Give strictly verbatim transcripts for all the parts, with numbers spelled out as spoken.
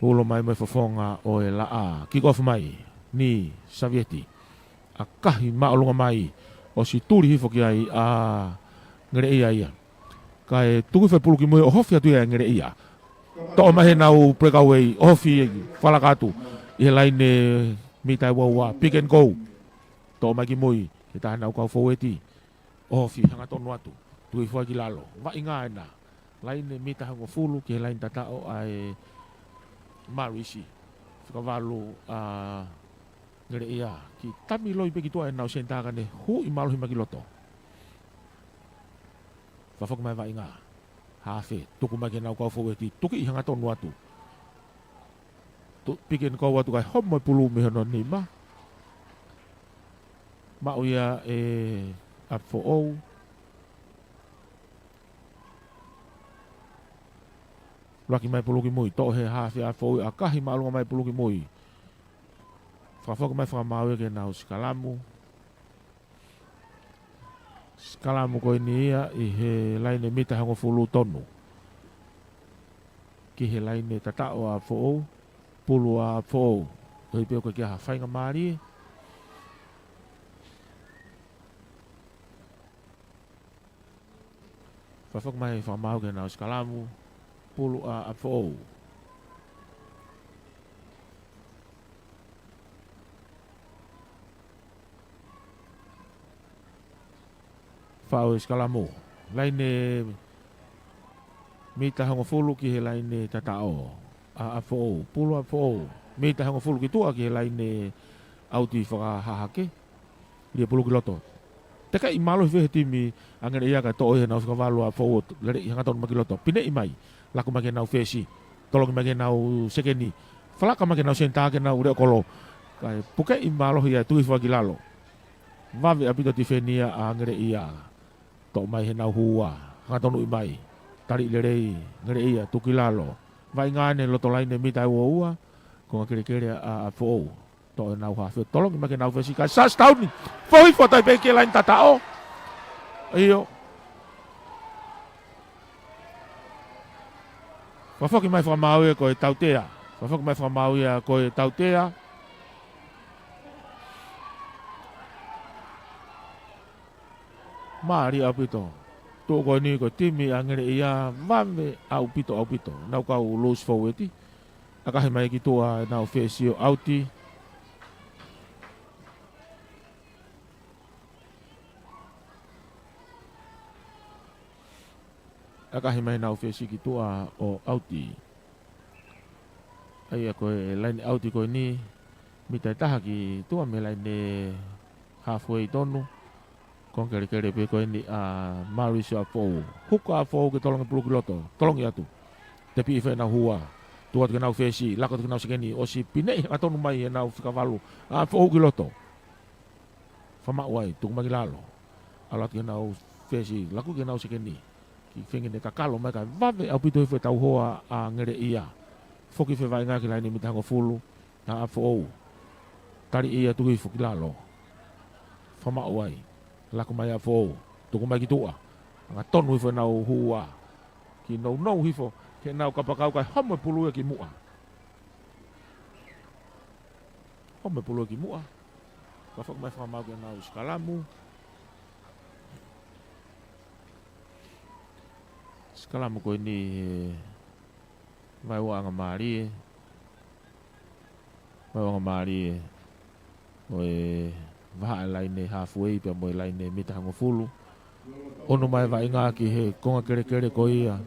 Ulo mai mo e fofonga ʻo e laʻā. Kick off mai. Ni Savieti. ʻAkahi māʻolunga mai. ʻOsi tuli hifo ki ai ʻa Ngeleʻia ia. Kae tuku hifo e pulu ki mui ʻo ohofi atu ia ʻe Ngeleʻia. Toʻo mai heʻenau breakaway, ohofi, fakalaka atu ʻi he laine mita ʻe ua ua, pick and go. Toʻo mai ki mui, ke taha ʻenau kau foueti. Ohofi, hangatonu atu, tuku hifo ai ki lalo. Vaʻinga ena, laine mita hongofulu ki he laine tataʻo ʻa e Marisi. Fika valu ʻa Ngeleʻia, kiʻi tami loi pē ki tuʻa ʻenau senitā kae ne huʻi mālohi mai ki loto. Fakafoki mai vaʻinga. Hafe, tuku mai ki heʻenau kau foueti, tuku ʻi hangatonu atu. Tu-, pick and go atu kae homo e pulu mei hono nima. Maʻu ia ʻe ʻApifoʻou. Laki mai pulu ki mui, toʻo he hafe ʻApifoʻou, ʻakahi māʻolunga mai pulu ki mui. Fakafoki mai fakamaau ia ke nau sikalamu. Sikalamu ko eni ia ʻi he laine mita hongofulu tonu. Ki he laine tataʻo ʻa ʻApifoʻou, pulu ʻa ʻApifoʻou. Ko e pē ʻoku ʻikai ha faingamālie. Fakafoki mai fakamaau ke nau sikalamu, pulu ʻa ʻApifoʻou. Faʻu e sikalamu. Laine mita hongofulu ki he laine tataʻo ʻa ʻApifoʻou. Pulu ʻa ʻApifoʻou. Mita hongofulu ki tuʻa ki he laine ʻauti fakahahake. Lia pulu ki loto. Tekeʻi mālohi fē he timi ʻa Ngeleʻia kae toʻo ʻe heʻenau fika valu ʻa ʻApifoʻou, lele ʻi hangatonu mai ki loto. Pineʻi mai. Laku mai ki heʻenau fesi. Tolongi mai ki heʻenau sekeni. Fakalaka mai ki heʻenau senitā ke nau leʻo kolo. Kae pukeʻi mālohi ia, tuku hifo ai ki lalo. Vave ʻaupito tifeni ia ʻa Ngeleʻia. Toʻo mai heʻenau hua. Hangatonuʻi mai. Tali lelei Ngeleʻia, tuku ki lalo. Vaʻinga ʻene loto laine mita ʻe ua ua. Konga kelekele ʻa ʻApifoʻou. Toʻo ʻenau hafe, tolongi mai ki heʻenau fesi kae sasitauni. Foʻi fotai pē ki he laine tataʻo. ʻIo. Fakafoki mai fakamaau ia ko e tautea. Fakafoki mai fakamaau ia ko e tautea. Mālie ʻaupito. Tuʻu ko eni ko e timi ʻa Ngeleʻia vave ʻaupito ʻaupito. Nau kau loose forward. ʻAkahi mai ki tuʻa ʻenau fesi ʻo ʻauti. ʻAkahi mai ʻenau fesi ki tuʻa ʻo ʻauti. ʻA ia ko e laine ʻauti ko eni, mita ʻe taha ki tuʻa mei he laine halfway tonu. Konga kelekele pē ko eni ʻa Marisi ʻApifoʻou. Huka ʻApifoʻou ke tolongi pulu ki loto. Tolongi atu. Tepiʻi hifo ʻenau hua. Tuku atu ki heʻenau fesi, laku atu ki heʻenau sekeni. ʻOsi pineʻi hangatonu mai ʻenau fika valu ʻa ʻApifoʻou ki loto. Fakamaʻu ai, tuku mai ki lalo. ʻAlu atu ki heʻenau fesi, laku ki heʻenau sekeni. Kiʻi feinga ke ne kakalo mai kae vave ʻaupito hifo e tauhoa ʻa Ngeleʻia. Foki hifo e vaʻinga ki he laine mita hongofulu. ʻA ʻApifoʻou. Tali ia, tuku hifo ki lalo. Fakamaʻu ai. Laku mai ʻApifoʻou. Tuku mai ki tuʻa. Hangatonu hifo ʻenau hua. Kiʻi nounou hifo heʻenau kapakau kae homo e pulu ia ki muʻa. Homo e pulu ia ki muʻa. Fakafoki mai fakamaau ke nau sikalamu. Sikalamu ko eni he vaeuaʻanga mālie. Vaeuaʻanga mālie ʻo e vahaʻa laine halfway pea mo e laine mita hongofulu. ʻOno mai vaʻinga ki he konga kelekele ko ia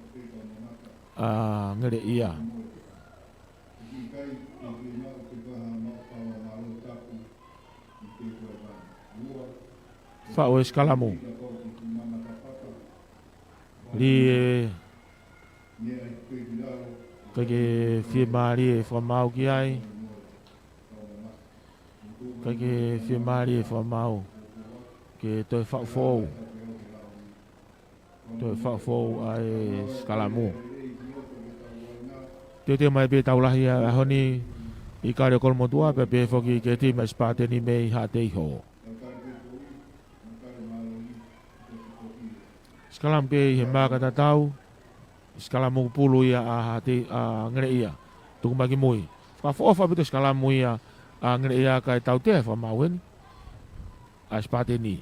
ʻa Ngeleʻia. Faʻu e sikalamu. Lie. ʻIkai ke fiemālie fakamaau ki ai. ʻIkai ke fiemālie fakamaau. Ke toe faʻu foʻou. Toe faʻu foʻou ʻa e sikalamu. Teuteu mai pē tau lahi ʻa e ʻaho ni ʻi Kaleakolomotuʻa pea pehē foki ki he timi ʻa Sipateni mei Haʻateiho. Sikalamu pē ʻi he maaka tatau. Sikalamu pulu ia ʻa Haʻatei-, ʻa Ngeleʻia. Tuku mai ki mui. Fakaʻofoʻofa ʻaupito e sikalamu ia ʻa Ngeleʻia kae tautea e fakamaau eni ʻa Sipateni.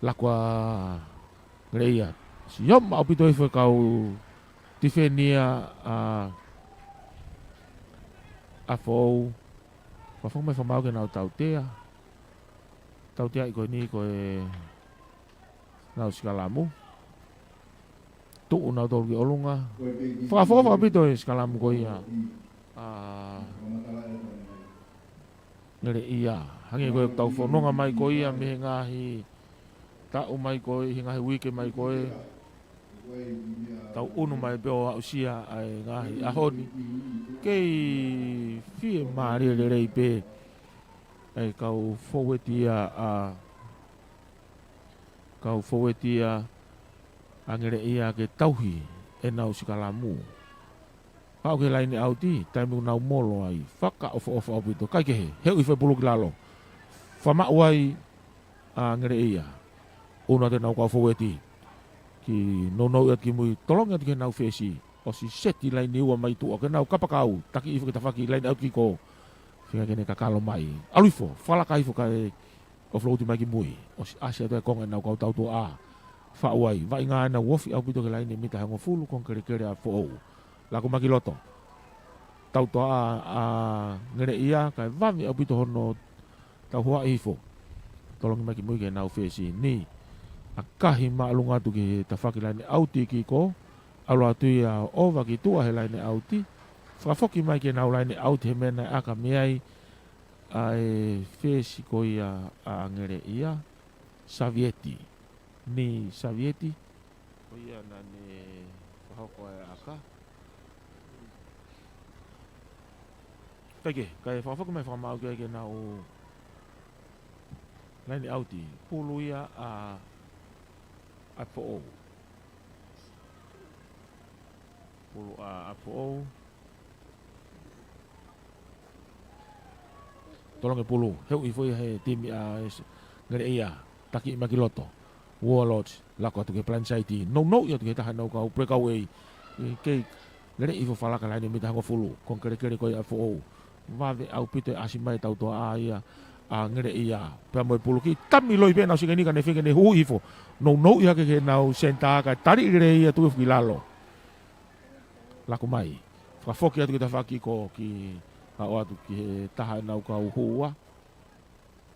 Laku ʻa Ngeleʻia. Siʻi ʻomai ʻaupito hifo e kau tifeni ia ʻa, ʻa Foʻou. Fakafoki mai e fakamaau ke nau tautea. Tauteaʻi ko eni ko e nau sikalamu. Tuʻu nautolu ki ʻolunga. Fakaʻofoʻofa ʻaupito e sikalamu ko ia ʻa Ngeleʻia. Hangē ko e tau fononga mai ko ia mei he ngaahi taʻu mai ko ē, he ngaahi uike mai ko ē. Tau ʻunu mai pē ʻo aʻusia ʻa e ngaahi ʻaho ni. Kei fiemālie lelei pē ʻa e kau foueti ia ʻa, kau foueti ia ʻa Ngeleʻia ke tauhi ʻenau sikalamu. Aʻu ki he laine ʻauti, taimi ʻoku nau molo ai, fakaʻofoʻofa ʻaupito. Kaikehe, heuʻi foʻi pulu ki lalo. Fakamaʻu ai ʻa Ngeleʻia. ʻUnu atu ʻenau kau foueti ke nounou atu ki mui, tolongi atu ki heʻenau fesi. ʻOsi seti laine ua mai tuʻa, ke nau kapakau, taki hifo ki tafaʻaki laine ʻauti ki kō. Feinga ke ne kakalo mai. ʻAlu hifo, fakalaka hifo kae ʻo float mai ki mui. ʻOsi ʻasi atu e konga ʻenau kau tautuaʻa. Faʻu ai, vaʻinga ʻenau ofi ʻaupito ki he laine mita hongofulu, konga kelekele ʻa Foʻou. Laku mai ki loto. Tautuaʻa ʻa Ngeleʻia, kae vave ʻaupito hono tauhoaʻi hifo. Tolongi mai ki mui ki heʻenau fesi ni. ʻAkahi māʻolunga atu ki he tafaʻaki laine ʻauti ki kō. ʻAlu atu ia ʻo ova ki tuʻa he laine ʻauti. Fakafoki mai ki heʻenau laine ʻauti he meʻa naʻe ʻaka mei ai ʻa e fesi ko ia ʻa Ngeleʻia. Savieti. Ni Savieti. Ko ia naʻa ne fakahoko e ʻaka. Kaikehe, kae fakafoki mai e fakamaau ki ai ke nau laine ʻauti. Pulu ia ʻa, ʻa Foʻou. Pulu ʻa, ʻa Foʻou. Tolongi e pulu, heuʻi foʻi he timi ʻa e s-, Ngeleʻia, taki mai ki loto. Warlord, laku atu ki he blind side, nounou atu ki he taha ʻenau kau breakaway. ʻI kei Ngeleʻia hifo fakalaka laine mita hongofulu, konga kelekele ko ia ʻa Foʻou. Vave ʻaupito e ʻasi mai e tautuaʻa ia ʻa Ngeleʻia. Pea mo e pulu ki tami loi pē ʻenau sikeni ka ne feinga ke ne huhuʻi hifo. Nounou ia ki heʻenau senitā kae taliʻi lelei ia tuʻu hifo ki lalo. Laku mai. Fakafoki atu ki tafaʻaki kō ki aʻu atu ki he taha ʻenau kau hua.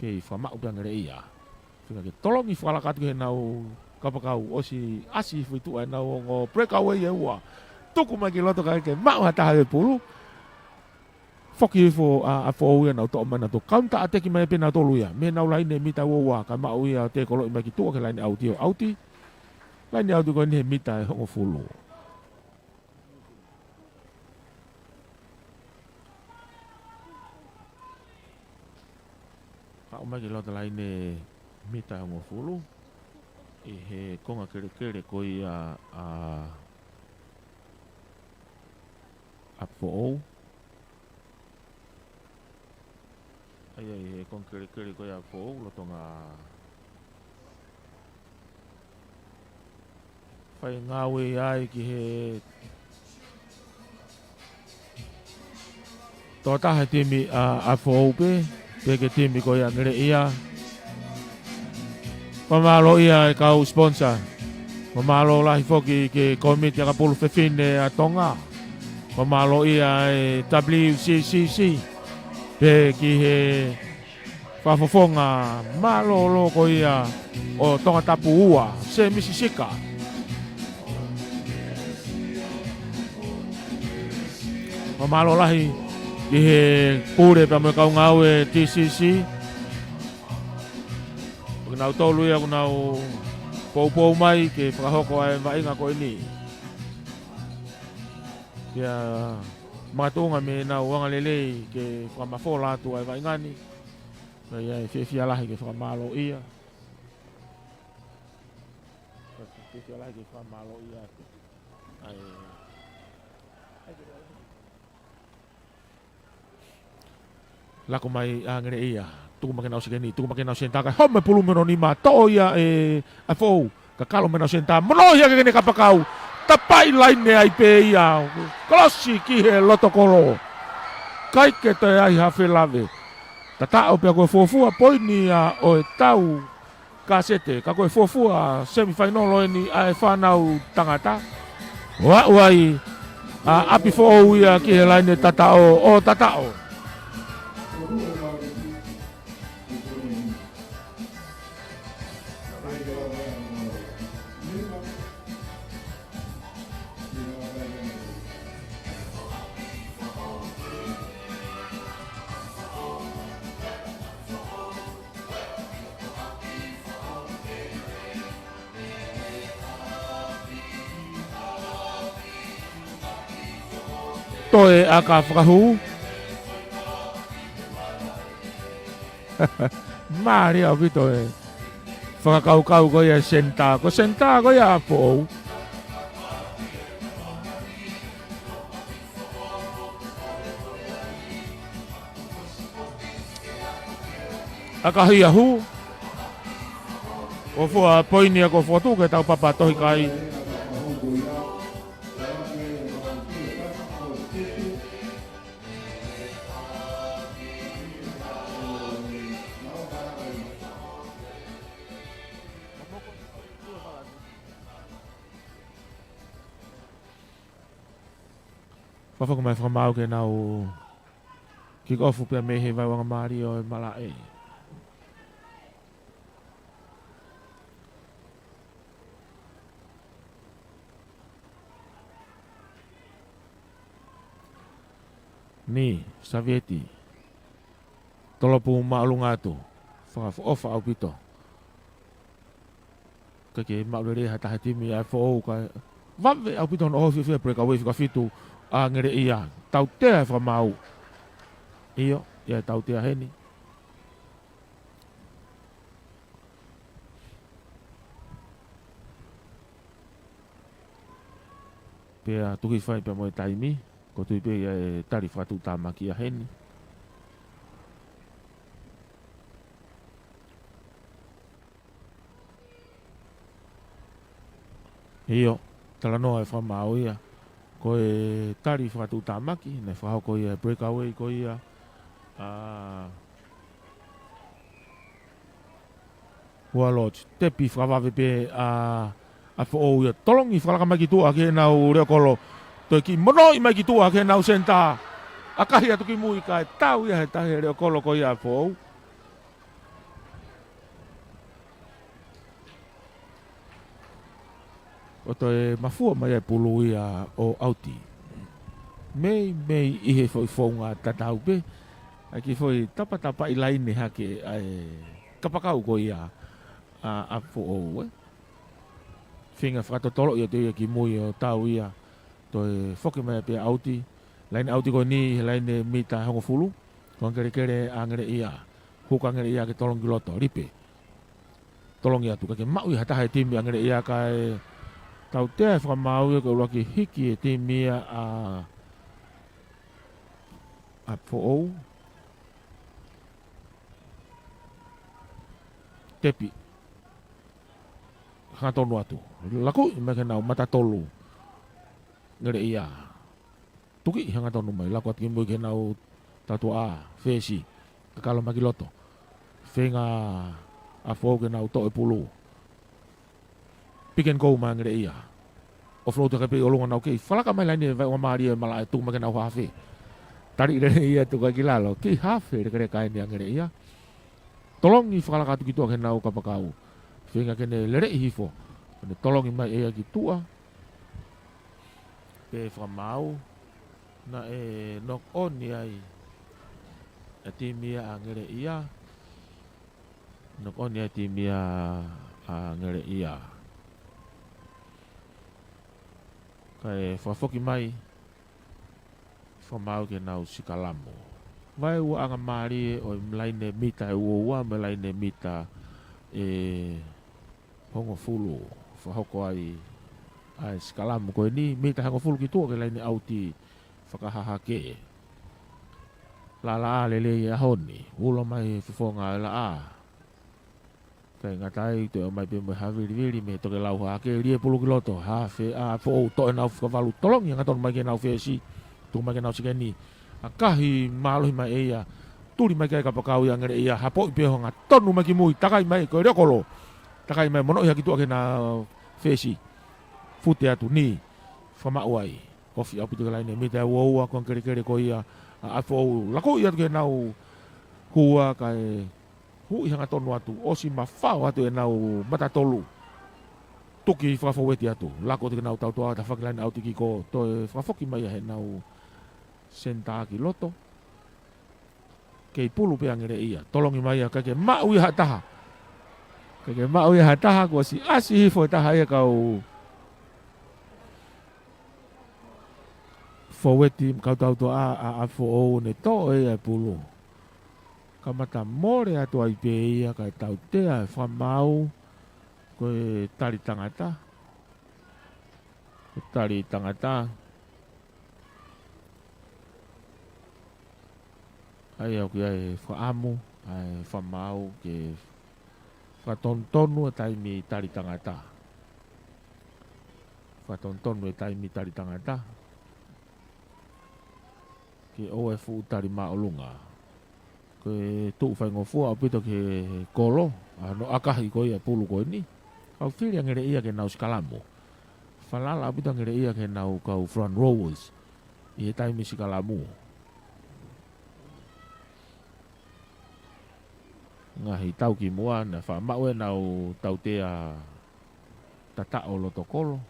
Kei fakamaʻu pē ʻa Ngeleʻia. Feinga ke tolongi fakalaka atu ki heʻenau kapakau ʻosi ʻasi hifo ʻi tuʻa ʻenau ongo breakaway ʻe ua. Tuku mai ki loto kae ke maʻu ha taha e pulu. Foki hifo ʻa, ʻa Foʻou ia nau toʻo mai nautolu. Counter attack mai pē nautolu ia. Mei heʻenau laine mita ua ua kae maʻu ia ʻo tekoloʻi mai ki tuʻa ki he laine ʻauti ʻo ʻauti. Laine ʻauti ko eni he mita ʻe hongofulu. Aʻu mai ki loto laine mita hongofulu. ʻI he konga kelekele ko ia ʻa, ʻa Foʻou. ʻA ia ʻi he konga kelekele ko ia ʻa Foʻou lolotonga fai ngāue ai ki he tokotaha timi ʻa, ʻa Foʻou pē, pea ki he timi ko ia ʻa Ngeleʻia. Fakamālō ia e kau sponsor. Fakamālō lahi foki ki he komiti ʻakapulu fefine ʻa Tonga. Fakamālō ia e W C C C. Pea ki he fakafofonga mālōlō ko ia ʻo Tongatapu ua, Semisi Sika. Fakamālō lahi ki he pule pea mo e kau ngāue T C C. Ko kinautolu ia ʻoku nau poupou mai ke fakahoko ʻa e vaʻinga ko eni. Pea makatuʻunga mei heʻenau angalelei ke fakamafola atu ʻa e vaʻinga ni. Pea ʻoku fiefia lahi ke fakamālōʻia. Fiefia lahi ke fakamālōʻia atu. ʻA e Laku mai ʻa Ngeleʻia. Tuku mai ki heʻenau sekeni, tuku mai ki heʻenau senitā. Kae hoko mai pulu mei hono nima, toʻo ia ʻe, ʻa Foʻou. Kakalo mei heʻenau senitā. Monūʻia ke ne kapakau. Tapaʻi laine ai pē ia. Kolosi ki he loto kolo. ʻIkai ke toe ʻi ai ha felave. Tataʻo pea ko e fuofua poini ia ʻo e tau kasete, ka ko e fuofua semifainolo eni ʻa e fānau tangata. ʻO aʻu ai ʻa ʻApifoʻou ia ki he laine tataʻo ʻo tataʻo. Toe ʻaka fakahū. Mālie ʻaupito e fakakaukau ko ia e senitā. Ko e senitā ko ia ʻa Foʻou. ʻAkahia hū. ʻO fua poini ia ko Fotu ke tau papa tohi kai. Fakafoki mai fakamaau ke nau kick off pea mei he vaeuanga mālie ʻo e malaʻe. Ni, Savieti. Tolopu māʻolunga atu. Fakaʻofoʻofa ʻaupito. Ka ke maʻu lelei ha taha timi ʻa Foʻou ka vave ʻaupito hono ʻoho fiefia breakaway fika fitu ʻa Ngeleʻia. Tautea e fakamaau. ʻIo, ia tautea heni. Pea tuki fai pea mo e taimi, ko tui pē ia e tali fakatuʻutāmaki ia heni. ʻIo, talanoa e fakamaau ia. Ko e tali fakatuʻutāmaki, naʻe fakahoko ia e breakaway ko ia. ʻA, Ua Lodge, tepi fakavave pē ʻa, ʻa Foʻou ia. Tolongi fakalaka mai ki tuʻa ki heʻenau leʻo kolo. Toe kiʻi monoʻi mai ki tuʻa ki heʻenau senitā. ʻAkahi atu ki mui kae tau ia he tahi e leʻo kolo ko ia ʻa Foʻou. ʻO toe mafua mai e pulu ia ʻo ʻauti. Meimei ʻi he foʻi founga tatau pē. ʻA e kiʻi foʻi tapatapaʻi laine hake ʻa e kapakau ko ia ʻa, ʻa Foʻou, ē. Feinga fakatotoloʻi atu ia ki mui ʻo tau ia. Toe foki mai pē ʻauti. Laine ʻauti ko eni he laine mita hongofulu. Ko e kelekele ʻa Ngeleʻia. Huka Ngeleʻia ke tolongi ki loto. Lipe. Tolongi atu. Ka ke maʻu ia ha taha e timi ʻa Ngeleʻia kae tautea e fakamaau ia ko e ʻuluaki hiki e timi ia ʻa, ʻa Foʻou. Tepi. Hangatonu atu. Lakuʻi mai ke nau mata tolu. Ngeleʻia. Tuki hangatonu mai. Laku atu ki mui ke nau tautua ʻa Fesi. Kakalo mai ki loto. Feinga ʻa Foʻou ke nau toʻo e pulu. Pick and go mai Ngeleʻia. Offload hake pē ʻi ʻolunga nau kei fakalaka mai laine vaeuanga mālie e malaʻe tuku mai ke nau hafe. Tali lelei ia tuku ai ki lalo. Kei hafe lekeleka eni ʻa Ngeleʻia. Tolongi fakalaka atu ki tuʻa ke nau kapakau. Feinga ke ne leleʻi hifo. Ke ne tolongi mai ʻe ia ki tuʻa. Pea fakamaau. Naʻe knock on ai e timi ia ʻa Ngeleʻia. Knock on ai e timi ia ʻa Ngeleʻia. Kae fakafoki mai fakamaau ke nau sikalamu. Vaeuaʻanga mālie ʻo e laine mita ʻe uaua mo e laine mita ʻe hongofulu. Fakahoko ai ʻa e sikalamu ko eni, mita hongofulu ki tuʻa ki he laine ʻauti fakahahake. Laʻā lelei e ʻaho ni, ulo mai fofonga e laʻā. Kae ngata ai, toe ʻomai pē mo e havilivili mei he tokelau hahake, lie pulu ki loto, hafe ʻa Foʻou, toʻo ʻenau fika valu, tolongi hangatonu mai ke nau fesi, tuku mai ke nau sekeni. ʻAkahi mālohi mai ʻe ia. Tuli mai ki ai kapakau ia Ngeleʻia, hapoʻi pē ʻo hangatonu mai ki mui, takai mai, ko e leʻo kolo. Takai mai, monoʻi hake tuʻa ki heʻena fesi. Fute atu ni, fakamaʻu ai. Ofi ʻaupito ki he laine mita ʻe uaua, ko e kelekele ko ia ʻa ʻApifoʻou, lakoʻi atu ki heʻenau hua kae huʻi hangatonu atu, ʻosi mafao atu ʻenau mata tolu. Tuki fakafoueti atu, lako atu ki heʻenau tautua, tafaʻaki laine ʻauti kiko, toe fakafoki mai ia heʻenau senitā ki loto. Kei pulu pē ʻa Ngeleʻia, tolongi mai ia, ʻikai ke maʻu ia ha taha. ʻIkai ke maʻu ia ha taha, kuo ʻosi ʻasi hifo e taha ia kau foueti, kau tautua ʻa, ʻa, ʻApifoʻou, ne toʻo ʻe ia e pulu. Kamata mole atu ai pē ia kae tautea e fakamaau, ko e tali tangata. Ko e tali tangata. ʻA ia ʻoku ʻi ai e fakaʻamu ʻa e fakamaau ke fakatonutonu e taimi tali tangata. Fakatonutonu e taimi tali tangata. Ke ʻoua e fuʻu tali māʻolunga. Ko e tuʻu faingofua ʻaupito ki he kolo, ʻa hono ʻakahi ko ia e pulu ko eni. Kau fili ʻa Ngeleʻia ke nau sikalamu. Falala ʻaupito ʻa Ngeleʻia ki heʻenau kau front rowers ʻi he taimi sikalamu. Ngaahi taʻu kimuʻa naʻe fakamaʻu ʻenau tautea tataʻo loto kolo.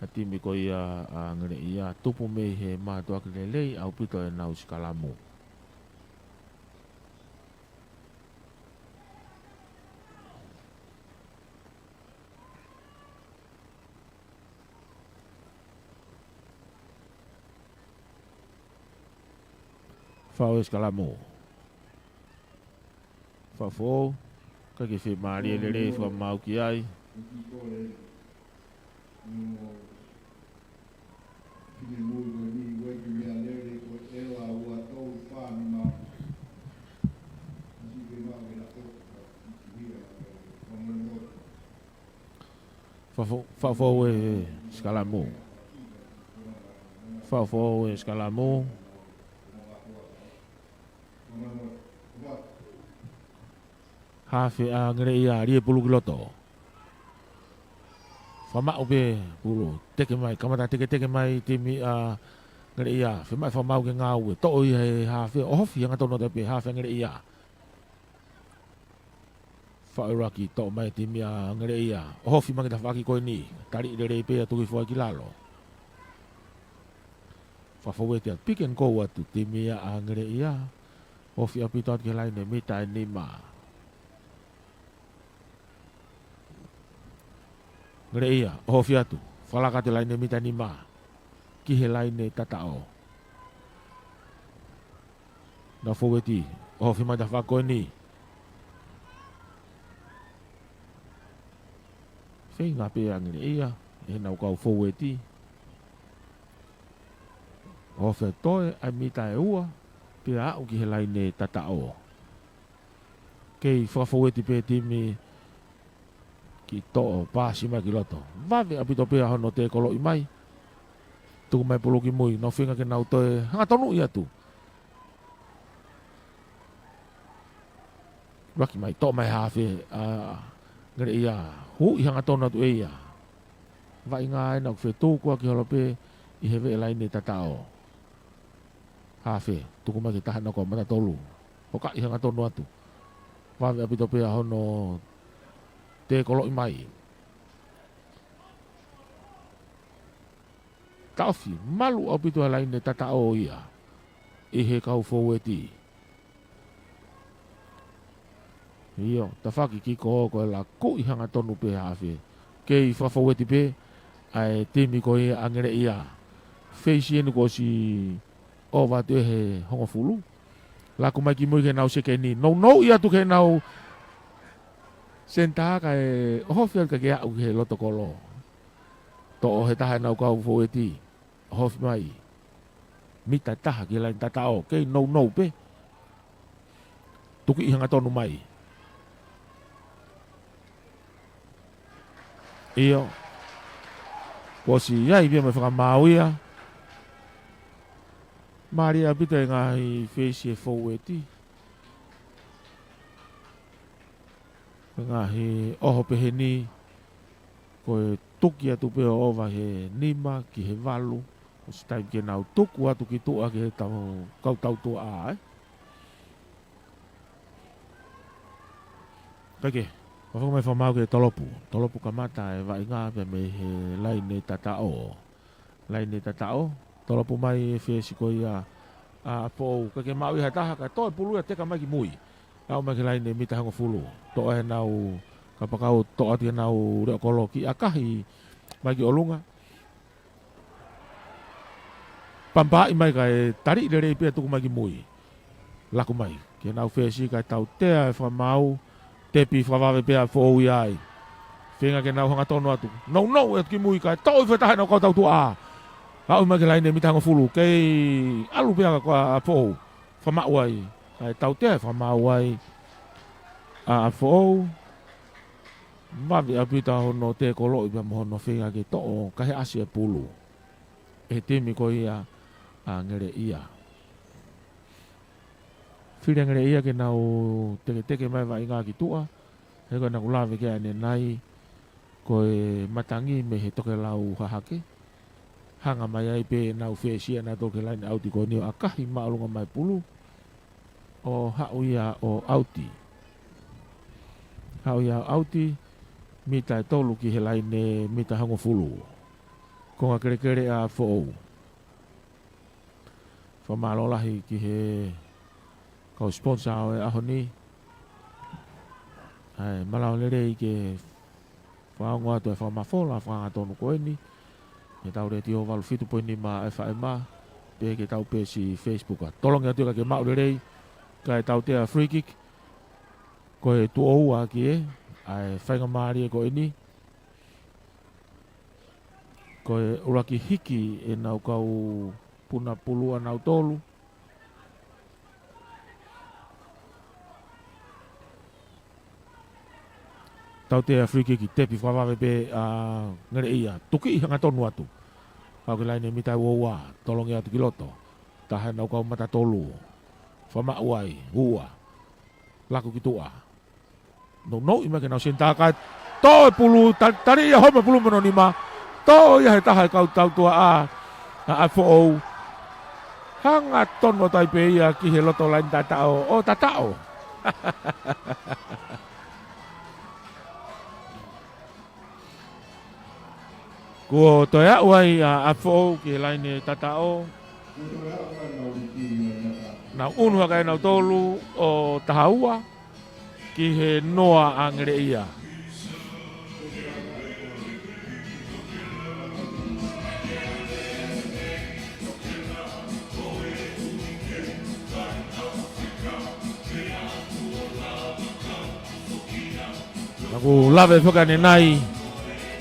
ʻA e timi ko ia ʻa Ngeleʻia, tupu mei he mātuʻaki lelei ʻaupito ʻenau sikalamu. Fakaʻosi e sikalamu. Fakafoʻou, ʻikai ke fiemālie lelei fakamaau ki ai. Fafo-, fakafoʻou e sikalamu. Fakafoʻou e sikalamu. Hafe ʻa Ngeleʻia, ʻalu e pulu ki loto. Fakamaʻu pē pulu, teke mai, kamata teketeke mai timi ʻa Ngeleʻia, fiemaʻu fakamaau ke ngāue, toʻo ia he hafe, ʻohofi hangatonu atu pē hafe ʻa Ngeleʻia. Fakaʻuluaki, toʻo mai timi ʻa Ngeleʻia, ʻohofi mai ki he tafaʻaki ko eni, tali lelei pē ʻa Tukuifoaki ki lalo. Fakafoueti atu, pick and go atu timi ʻa Ngeleʻia, ʻohofi ʻaupito atu ki he laine mita ʻe nima. Ngeleʻia, ʻohofi atu, fakalaka atu e laine mita ʻe nima ki he laine tataʻo. Nau foueti, ʻohofi mai tafaʻaki ko eni. Feinga pē ʻa Ngeleʻia ʻi heʻenau kau foueti. ʻOhofi atu ʻa e mita ʻe ua, pea aʻu ki he laine tataʻo. Kei fakafoueti pē timi ki toʻo, paasi mai ki loto. Vave ʻaupito pē ʻa hono tēkoloʻi mai. Tuku mai pulu ki mui, nau feinga ke nau toe hangatonuʻi atu. ʻUluaki mai, toʻo mai hafe ʻa Ngeleʻia, huʻi hangatonu atu ʻe ia. Vaʻinga ʻena ʻoku fetuku ʻaki holo pē ʻi he veʻe laine tataʻo. Hafe, tuku mai ki he taha ʻena kau mata tolu. Hokaʻi hangatonu atu. Vave ʻaupito pē ʻa hono tēkoloʻi mai. Taʻofi, malu ʻaupito ʻa e laine tataʻo ia ʻi he kau foueti. ʻIo, tafaʻaki kiko ko e lakuʻi hangatonu pē hafe. Kei fakafoueti pē ʻa e timi ko ia ʻa Ngeleʻia. Feisi eni kuo ʻosi ʻova atu ʻe he hongofulu. Laku mai ki mui ki heʻenau sekeni. Nounou ia atu ki heʻenau senitā kae ʻohofi atu kae ke aʻu ki he loto kolo. Toʻo he taha ʻenau kau foueti. ʻOhofi mai. Mita ʻe taha ki he laine tataʻo. Kei nounou pē. Tukiʻi hangatonu mai. ʻIo. Kuo ʻosi ʻi ai pē mo e fakamaau ia. Mālie ʻaupito e ngaahi fesi e foueti. Ko e ngaahi ʻoho peheni, ko e tuki atu pē ʻo ʻova he nima ki he valu, ʻosi taimi ke nau tuku atu ki tuʻa ki he tau, kau tautuaʻā, ē. Kae kehe, ʻoku fakaʻamu mai fakamaau ke Tolopu. Tolopu kamata e vaʻinga pea mei he laine tataʻo. Laine tataʻo, Tolopu mai e fesi ko ia ʻa Foʻou. Kae kehe maʻu ia he taha, kae toe pulu ia teka mai ki mui. Aʻu mai ki he laine mita hongofulu. Toʻo ʻenau, kapakau toʻo atu ʻenau leʻo kolo ki ʻakahi mai ki ʻolunga. Pampaʻi mai kae tali lelei pea tuku mai ki mui. Laku mai ki heʻenau fesi kae tautea e fakamaau, tepi fakavave pea Foʻou ia ai. Feinga ke nau hangatonu atu. Nounou atu ki mui kae toʻo ʻi he taha ʻenau kau tautuaʻā. Aʻu mai ki he laine mita hongofulu. Kei ʻalu pea ko ʻa Foʻou. Fakamaau ai. Kae tautea e fakamaau ai ʻa Foʻou. Vave ʻaupito hono tēkoloʻi pea mo hono feinga ke toʻo kae ʻasi e pulu ʻe he timi ko ia ʻa Ngeleʻia. Fili ʻa Ngeleʻia ke nau teketeke mai vaʻinga ki tuʻa. He ko ʻeku lave ki ai ʻanenai, ko e matangi mei he tokelau hahake. Hanga mai ai pē ʻenau fesi ʻanautolu ki he laine ʻauti ko eni ʻo ʻakahi māʻolunga mai pulu. ʻO haʻu ia ʻo ʻauti. Haʻu ia ʻo ʻauti, mita ʻe tolu ki he laine mita hongofulu. Konga kelekele ʻa Foʻou. Fakamālō lahi ki he kau sponsor ʻo e ʻaho ni. ʻAi, mālō lelei ke fakaongo atu e fakamafola fakahangatonu ko eni. Mei he tau letiō valu fitu poini nima F M, pea ki he tau peesi Facebook. Tolongi atu ia kae maʻu lelei, kae tautea free kick. Ko e tuʻo ua ki he, ʻai, faingamālie ko eni. Ko e ʻuluaki hiki ʻenau kau puna pulu ʻanautolu. Tautea free kick, tepi fakavave pē ʻa Ngeleʻia. Tukiʻi hangatonu atu. Aʻu ki he laine mita ua ua, tolongi atu ki loto. Taha ʻenau kau mata tolu. Fakamaʻu ai, ua. Laku ki tuʻa. Nounou mai ke nau senitā kae toʻo e pulu, ta-, tali ia homo pulu mono nima. Toʻo ia he taha e kau tautuaʻā ʻa, ʻa Foʻou. Hangatonu atu ai pē ia ki he loto laine tataʻo, ʻo tataʻo. Kuo toe aʻu ai ʻa, ʻa Foʻou ki he laine tataʻo. Nau unu hake ʻanautolu ʻo taha ua ki he noa ʻa Ngeleʻia. Naʻa ku lave foki ʻanenai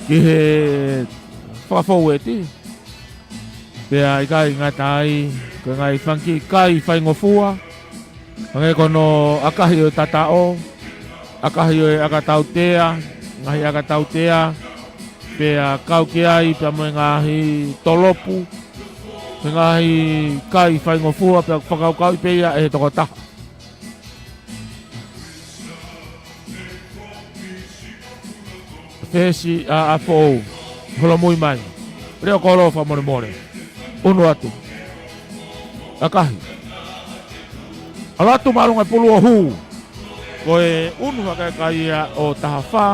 ki he fakafoueti. Pea ʻikai ngata ai, ko e ngaahi fanga kiʻi kai faingofua. Hangē ko hono ʻakahi ʻo e tataʻo, ʻakahi ʻo e ʻakatautea, ngaahi ʻakatautea, pea kau ki ai, pea mo e ngaahi tolopu, he ngaahi kai faingofua, pea fakakaukauʻi pē ia ʻe he tokotaha. Fesi ʻa, ʻa Foʻou. Holomui mai. Leʻo kolo fakamolemole. Unu atu. ʻAkahi. ʻAlu atu māʻolunga e pulu ʻo hū. Ko e unu hake ʻa e kai ia ʻo taha fā.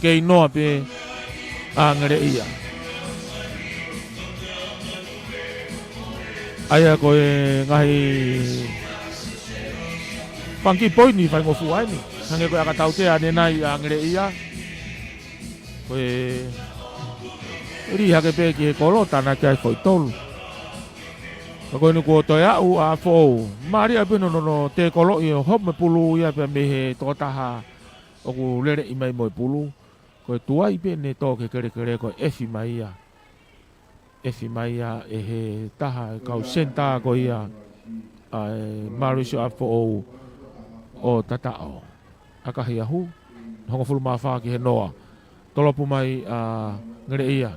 Kei noa pē ʻa Ngeleʻia. ʻA ia ko e ngaahi fanga kiʻi poini faingofua eni. Hangē ko e ʻakatautea ʻanenai ʻa Ngeleʻia. Ko e lī hake pē ki he kolo, tānaki ai foʻi tolu. Ka ko eni kuo toe aʻu ʻa Foʻou. Mālie pē hono, hono tēkoloʻi ʻo homo e pulu ia pea mei he tokotaha ʻoku leleʻi mai mo e pulu. Ko e tuai pē ʻene tō ki he kelekele ko e ʻefi mai ia. ʻEfi mai ia ʻe he taha e kau senitā ko ia ʻa e Mauricio ʻa Foʻou ʻo tataʻo. ʻAkahi ʻa hū, hongofulu mā fā ki he noa. Tolopu mai ʻa Ngeleʻia.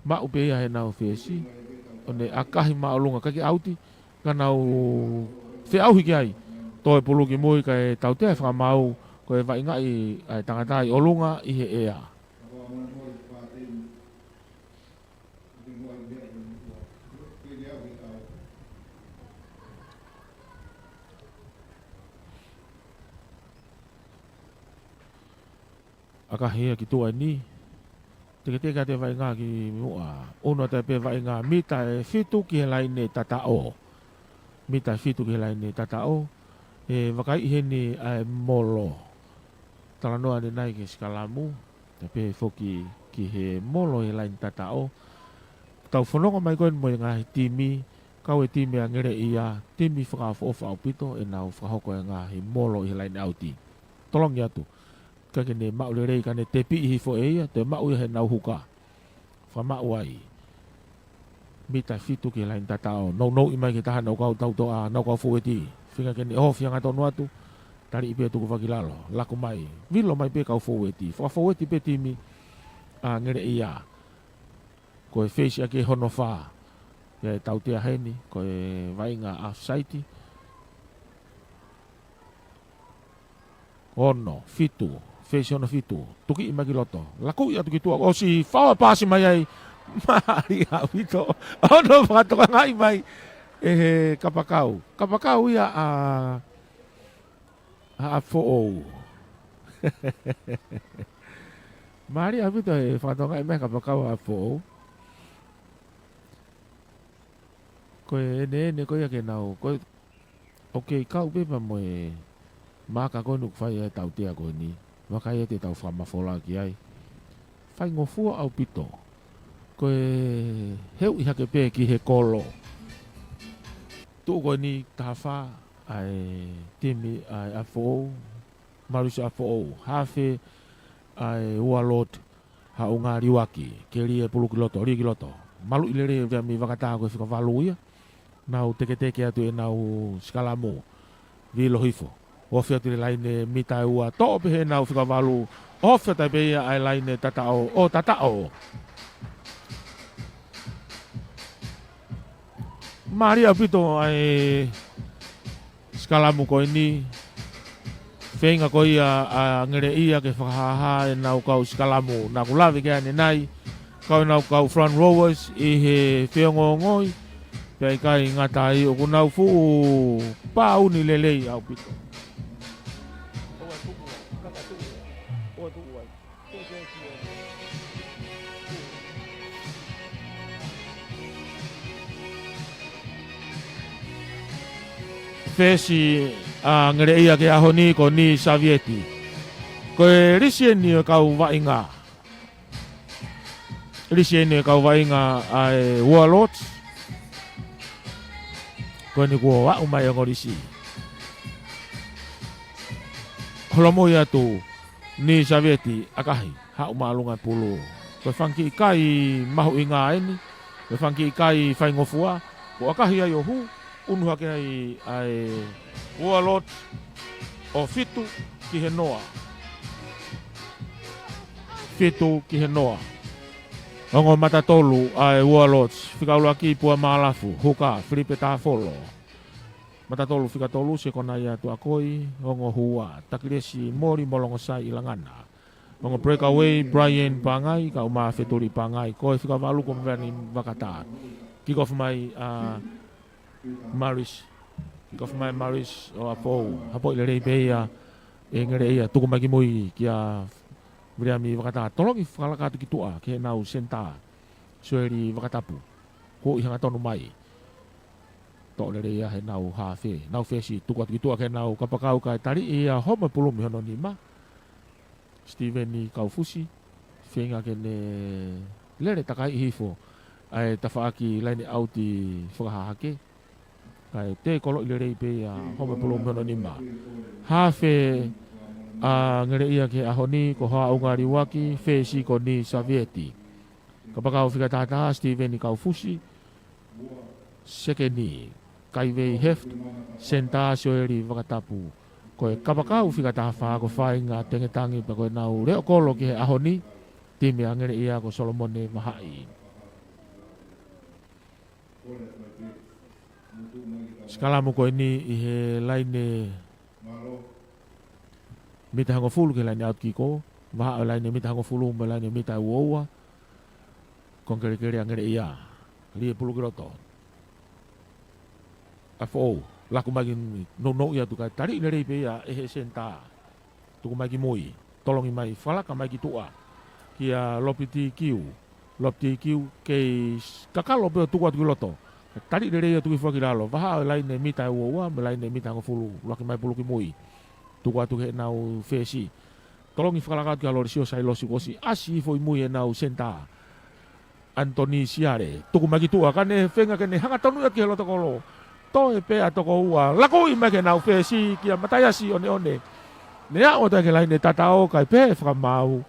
Maʻu pē ia heʻenau fesi. ʻo ne ʻakahi māʻolunga, ʻikai ke ʻauti, ka nau feʻauhi ki ai. Toe pulu ki mui kae tautea e fakamaau, ko e vaʻingaʻi ʻa e tangata ʻi ʻolunga ʻi he ʻea. ʻAkahi ia ki tuʻa eni. Teketeke atu e vaʻinga ki muʻa. ʻUnu atu pē vaʻinga mita ʻe fitu ki he laine tataʻo. Mita ʻe fitu ki he laine tataʻo. ʻE vakaiʻi heni ʻa e molo. Talanoa ʻanenai ki he sikalamu. Atu pē foki ki he molo he laine tataʻo. Tau fononga mai ko eni mo e ngaahi timi. Kau e timi ʻa Ngeleʻia, timi fakaʻofoʻofa ʻaupito, ʻenau fakahoko e ngaahi molo ʻi he laine ʻauti. Tolongi atu. ʻIkai ke ne maʻu lelei ka ne tepiʻi hifo ʻe ia, toe maʻu ia heʻenau huka. Fakamaʻu ai. Mita ʻe fitu ki he laine tataʻo. Nounou mai ki he taha ʻenau kau tautoʻa, ʻenau kau foueti. Feinga ke ne ʻohofi hangatonu atu. Taliʻi pē tuku fakilalo. Laku mai. Vilo mai pē kau foueti. Fakafoueti pē timi ʻa Ngeleʻia. Ko e feisi ʻaki hono fā. ʻE tautea heni. Ko e vaʻinga offside. Ono, fitu, feisi ono fitu, tukiʻi mai ki loto, lakuʻi atu ki tuʻa, ʻosi fao paasi mai ai, mālie ʻaupito, ono fakatokangaʻi mai, ʻe he kapakau, kapakau ia ʻa, ʻa, ʻa Foʻou. Mālie ʻaupito e fakatokangaʻi mai kapakau ʻa Foʻou. Ko e ʻene, ʻene ko ia ke nau, ko e Ok, kau pē pea mo e maaka ko eni ʻoku fai ai e tautea ko eni. Vakai atu e tau fakamafola ki ai. Faingofua ʻaupito. Ko e heuʻi hake pē ki he kolo. Tuʻu ko eni taha fā, ʻa e timi, ʻa e ʻa Foʻou, Maurice ʻa Foʻou. Hafe, ʻa e Ualot, Haʻunga Liuaki, ke lī e pulu ki loto, lī ki loto. Maluʻi lelei e Viliami Vakatā ko e fika valu ia. Nau teketeke atu ʻenau sikalamu. Vilo hifo. Ofi atu e laine mita ʻe ua. Toʻo pē heʻenau fika valu. Ofi atu pē ia ʻa e laine tataʻo. ʻO tataʻo. Mālie ʻaupito ʻa e sikalamu ko eni. Feinga ko ia ʻa Ngeleʻia ke fakahāhā ʻenau kau sikalamu. Naʻa ku lave ki ai ʻanenai. Kau ʻenau kau front rowers ʻi he feongoongoi. Pea ʻikai ngata ai ʻoku nau fuʻu pāuni lelei ʻaupito. Feisi ʻa Ngeleʻia ki he ʻaho ni ko Ni Savieti. Ko e lisi eni ʻo e kau vaʻinga. Lisi eni ʻo e kau vaʻinga ʻa e Warlords. Ko eni kuo aʻu mai ʻa e ongo lisi. Holomui atu Ni Savieti ʻakahi, haʻu māʻolunga e pulu. Ko e fanga kiʻi kai mahuʻinga eni, ko e fanga kiʻi kai faingofua, ko e ʻakahi ai ʻo hū, ʻunu hake ai ʻa e Warlords ʻo fitu ki he noa. Fitu ki he noa. Ongo mata tolu ʻa e Warlords, fika ʻuluaki Pua Mālafu, huka, Filipe Tāfolo. Mata tolu fika tolu, Sekonaia ʻa Tuʻakoi, ongo hua, Takilesi Moli mo Longosai ʻIlangana. Ongo breakaway, Brian Pangai, kau mā Fetuli Pangai, ko e fika valu ko Mavani Vakatā. Kick off mai ʻa Maris. Kick off mai Maris ʻo ʻApou. Hapoʻi lelei pē ia ʻe Ngeleʻia, tuku mai ki mui kia Viliami Vakatā. Tolongi fakalaka atu ki tuʻa, ki heʻenau senitā. Soeli Vakatapu. Huʻi hangatonu mai. Toʻo lelei ia heʻenau hafe. Nau fesi, tuku atu ki tuʻa ki heʻenau kapakau kae taliʻi ia homa pulu mei hono nima. Steven Kaufusi. Feinga ke ne lele takai hifo. ʻA e tafaʻaki laine ʻauti fakahahake. Kae tē koloʻi lelei pē ia homa pulu mei hono nima. Hafe ʻa Ngeleʻia ki he ʻaho ni ko Haʻunga Liuaki, fesi ko Ni Savieti. Kapakau fika tahataha, Steven Kaufusi. Sekeni, Kaivei Heft, senitā Soeli Vakatapu. Ko e kapakau fika tahafā ko Fainga Tengetangi pea ko ʻenau leʻo kolo ki he ʻaho ni, timi ʻa Ngeleʻia ko Solomone Vahaʻi. Sikalamu ko eni ʻi he laine mita hongofulu ki he laine ʻaotikiko. Vahaʻa ʻo e laine mita hongofulu mo e laine mita ua ua. Ko e kelekele ʻa Ngeleʻia. Lie pulu ki loto. ʻA Foʻou. Laku mai ki nounou ia tuku ai. Taliʻi lelei pē ia ʻe he senitā. Tuku mai ki mui. Tolongi mai, fakalaka mai ki tuʻa. Kia Lopiti Kiu. Lopiti Kiu kei s-, kakalo pē ʻo tuku atu ki loto. Taliʻi lelei ia tuku hifo ki lalo. Vahaʻa ʻo e laine mita ua ua, mo e laine mita hongofulu. Laki mai pulu ki mui. Tuku atu ki heʻenau fesi. Tolongi fakalaka atu kia Lolesio Sailosi kuo ʻosi ʻasi hifo ʻi mui ʻenau senitā. Anthony Siale, tuku mai ki tuʻa, ka ne feinga ke ne hangatonu ia ki he loto kolo. Toe pē ʻa e toko ua, lakuʻi mai ki heʻenau fesi kia Mataiasi ʻOneʻone. Ne aʻu atu ki he laine tataʻo, kae pehē fakamaau,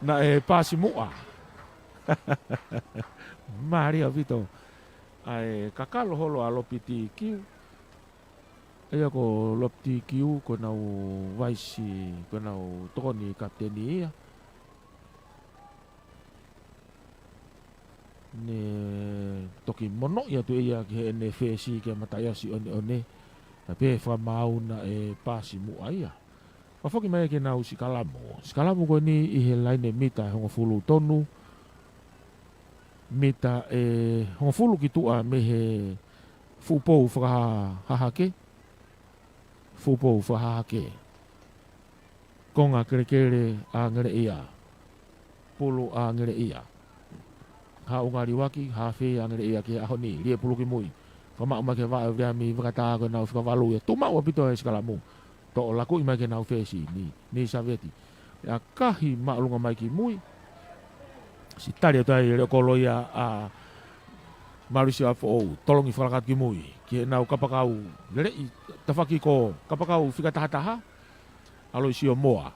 naʻe pasi muʻa. Mālie ʻaupito. ʻA e kakalo holo ʻa Lopiti Kiu. ʻA ia ko Lopiti Kiu, ko ʻenau vaisi, ko ʻenau tokoni kapiteni ia. Ne toki monoʻi atu ʻe ia ki heʻene fesi kia Mataiasi ʻOneʻone. Kae pehē fakamaau naʻe pasi muʻa ia. Fakafoki mai ki heʻenau sikalamu. Sikalamu ko eni ʻi he laine mita ʻe hongofulu tonu. Mita ʻe hongofulu ki tuʻa mei he fuʻu pou fakahahake. Fuʻu pou fakahahake. Konga kelekele ʻa Ngeleʻia. Pulu ʻa Ngeleʻia. Haʻunga liuaki, hafe ʻa Ngeleʻia ki he ʻaho ni, lie pulu ki mui. Fakamaʻu mai ki he vaʻe ʻo Viliami Vakatā ko ʻenau fika valu ia. Tuʻu maʻu ʻaupito e sikalamu. Toʻo lakuʻi mai ki heʻenau fesi ni, ni Saveti. ʻAkahi māʻolunga mai ki mui. Siʻi tali atu ai e leʻo kolo ia ʻa Maurice ʻa Foʻou, tolongi fakalaka atu ki mui, ki heʻenau kapakau, leleʻi tafaʻaki ko kapakau fika tahataha, ʻAloisio Moa.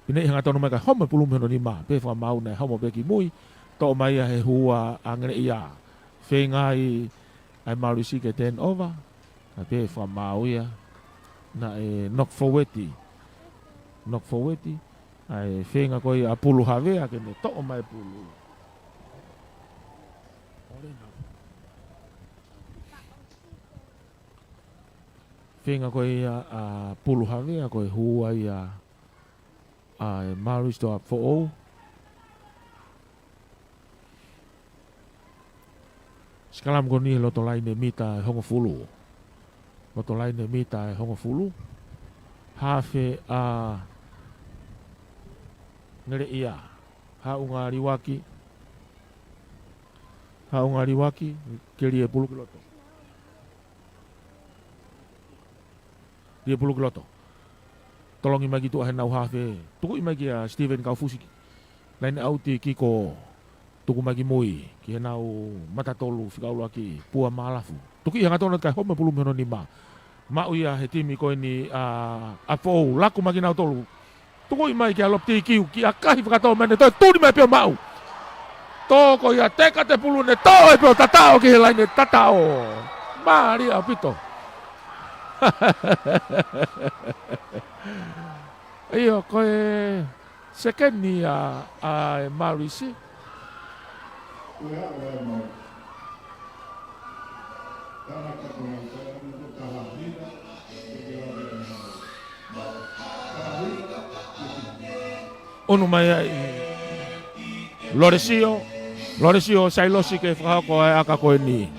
Pine ʻi hangatonu mai kae homo e pulu mei hono nima, pehē fakamaau naʻe homo pē ki mui, toʻo mai ia he hua ʻa Ngeleʻia. Feinga ai ʻa e Maurice ke turn over, kae pehē fakamaau ia, naʻe knock forward, knock forward, ʻa e feinga ko ia ʻa Pulu Havea ke ne toʻo mai pulu. Feinga ko ia ʻa Pulu Havea ko e hua ia ʻa e Maurice ʻa Foʻou. Sikalamu ko eni he loto laine mita ʻe hongofulu. Loto laine mita ʻe hongofulu. Hafe ʻa Ngeleʻia. Haʻunga liuaki. Haʻunga liuaki. Ke lie pulu ki loto. Lie pulu ki loto. Tolongi mai ki tuʻa heʻenau hafe. Tukuʻi mai kia Steven Kaufusi. Laine ʻauti kiko. Tuku mai ki mui. Ki heʻenau mata tolu fika ʻuluaki. Pua Malafu. Tukuʻi hangatonu kae homo e pulu mei hono nima. Maʻu ia he timi ko eni ʻa, ʻa Foʻou. Laku mai kinautolu. Tukuʻi mai kia Lopiti Kiu, ki ʻAkahi fakatō mai ne toe tuli mai pē ʻo maʻu. Tō ko ia teka te pulu ne toʻo pē ʻo tataʻo ki he laine tataʻo. Mālie ʻaupito. ʻIo, ko e sekeni ʻa, ʻa e Maurice. ʻUnu mai ai Lolesio, Lolesio Sailosi ke fakahoko e ʻaka ko eni.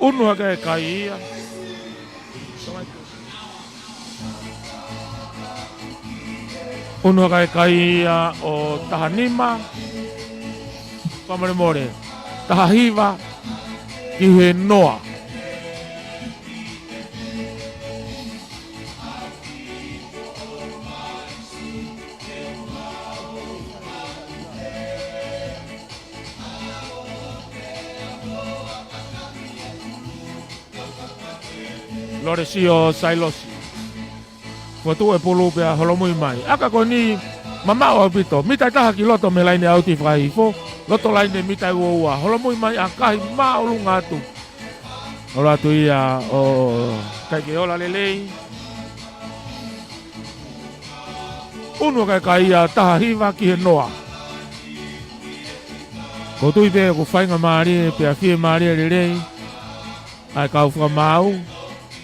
ʻUnu hake e kai ia. ʻUnu hake e kai ia ʻo taha nima. Fakamolemole. Taha hiva ki he noa. Lolesio Sailosi. Fotu e pulu pea holomui mai. ʻAka ko eni mamaʻo ʻaupito. Mita ʻe taha ki loto mei he laine ʻauti fakahifo. Loto laine mita ʻe ua ua. Holomui mai ʻAkahi māʻolunga atu. Ola atu ia ʻo kai ke ola lelei. ʻUnu ʻa e kai ia, taha hiva ki he noa. ʻOku ou tui pē ʻoku faingamālie pea fiemālie lelei ʻa e kau fakamaau,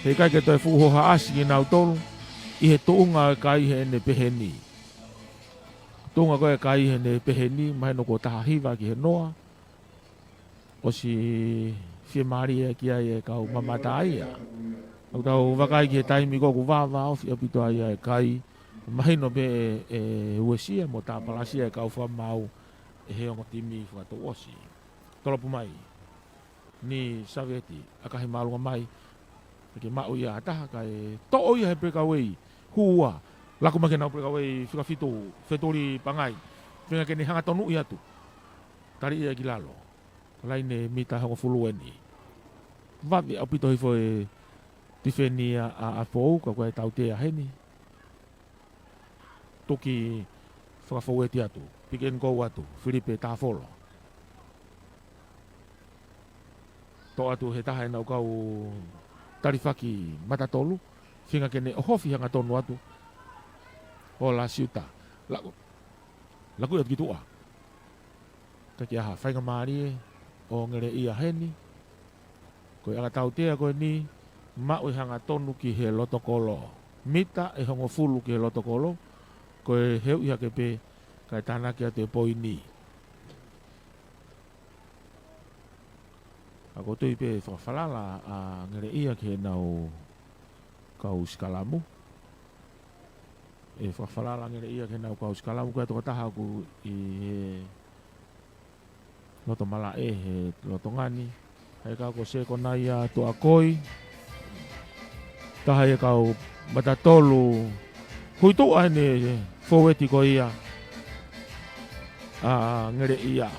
he ʻikai ke toe fuʻu hohaʻasi kinautolu ʻi he tuʻunga ʻo e kai heʻene pehē ni. Tuʻunga ko ē kai heʻene pehē ni, mahino kuo taha hiva ki he noa. ʻOsi fiemālie ki ai e kau mamata ia. ʻOku tau vakai ki he taimi ko ē ʻoku vāvāofi ʻaupito ai ʻa e kai. Mahino pē ʻe, ʻe uesia mo tāpalasia e kau fakamaau ʻe he ongo timi fakatouʻosi. Tolopu mai. Ni Saveti, ʻakahi māʻolunga mai. Ke maʻu ia ha taha kae toʻo ia he breakaway. Hū ua. Laku mai ki heʻenau breakaway fika fitu, Fetuli Pangai. Feinga ke ne hanga tonuʻi atu. Tali ia ki lalo. Laine mita hongofulu eni. Vave ʻaupito hifo e tifeni ʻa, ʻa, ʻa Foʻou, ka ko e tautea heni. Toki fakafoueti atu. Pick and go atu. Filipe Tāfolo. Toʻo atu he taha ʻenau kau talifaki mata tolu. Feinga ke ne ʻohofi hangatonu atu. ʻOla Siuta. Laku, laku atu ki tuʻa. Ka ke aha, faingamālie ʻo Ngeleʻia heni. Ko e ʻakatautea ko eni, maʻu e hangatonu ki he loto kolo. Mita ʻe hongofulu ki he loto kolo, ko e heuʻi hake pē, kae tānaki atu e poini. ʻOku ou tui pē fakafalala ʻa Ngeleʻia ki heʻenau kau sikalamu. ʻE fakafalala Ngeleʻia ki heʻenau kau sikalamu, ko e tokotaha ʻoku ʻi he loto malaʻe he lolotonga ni. He kau ko Sekonaia Tuʻakoi. Taha ia kau mata tolu. Hui tuʻa ʻene foueti ko ia ʻa Ngeleʻia.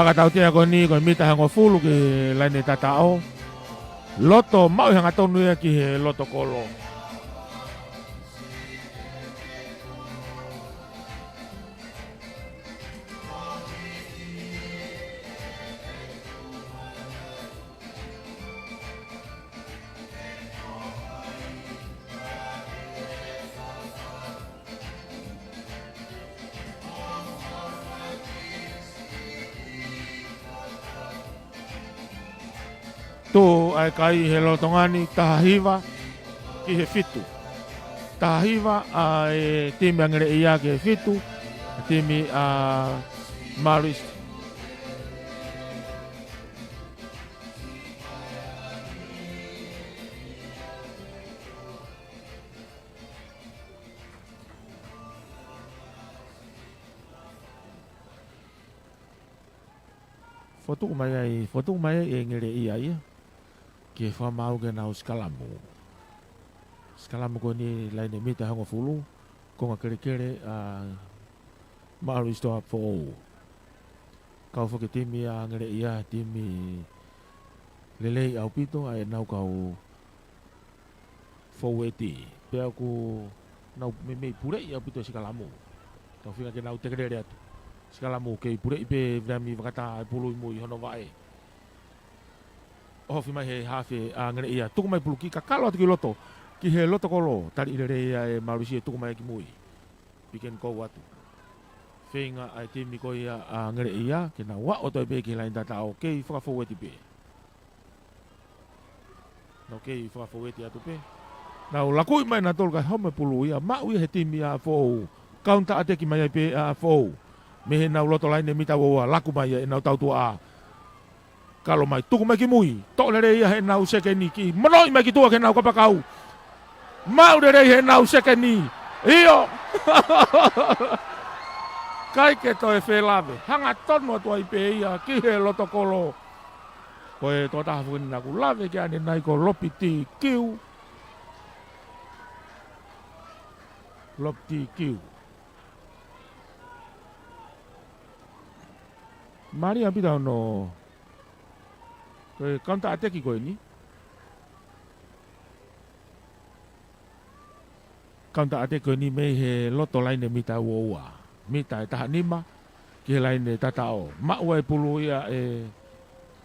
ʻAkatautea ko eni ko e mita hongofulu ki he laine tataʻo. Loto maʻu e hangatonu ia ki he loto kolo. Tuʻu ʻa e kai he lolotonga ni, taha hiva ki he fitu. Taha hiva ʻa e timi ʻa Ngeleʻia ki he fitu, timi ʻa Maris. Fokotuʻu mai ai, fokotuʻu mai ai ʻe Ngeleʻia ia. Ke fakamaau ke nau sikalamu. Sikalamu ko eni laine mita hongofulu, konga kelekele ʻa Maʻalu Isitoa Foʻou. Kau fakatimi ʻa Ngeleʻia, timi lelei ʻaupito ʻa ʻenau kau foueti. Pea ʻoku nau meimei puleʻi ʻaupito e sikalamu. Tau feinga ke nau tekelele atu. Sikalamu kei puleʻi pē Viliami Vakatā e pulu ʻi mui hono vaʻe. ʻOhofi mai he hafe ʻa Ngeleʻia. Tuku mai pulu ki kakalo atu ki loto. Ki he loto kolo. Tali lelei ia ʻe Malusi ʻe tuku mai ki mui. Pick and go atu. Feinga ʻa e timi ko ia ʻa Ngeleʻia. Ke nau aʻu atu ai pē ki he laine tataʻo. Kei fakafoueti pē. Nau kei fakafoueti atu pē. Nau lakuʻi mai nautolu kae homo e pulu ia. Maʻu ia he timi ʻa Foʻou. Kaunitaʻateki mai ai pē ʻa Foʻou. Mei heʻenau loto laine mita ua ua. Laku mai ia ʻenau tautuʻa. Kalo mai, tuku mai ki mui. Toʻo lelei ia heʻenau sekeni ki. Monoʻi mai ki tuʻa ki heʻenau kapakau. Maʻu lelei heʻenau sekeni. ʻIo. ʻIkai ke toe felave. Hangatonu atu ai pē ia ki he loto kolo. Ko e tokotaha foki eni naʻa ku lave ki ai ʻanenai ko Lopiti Kiu. Lopiti Kiu. Mālie ʻaupito hono Ko e counter attack ko eni. Counter attack ko eni mei he loto laine mita ua ua. Mita ʻe taha nima ki he laine tataʻo. Maʻu ai e pulu ia ʻe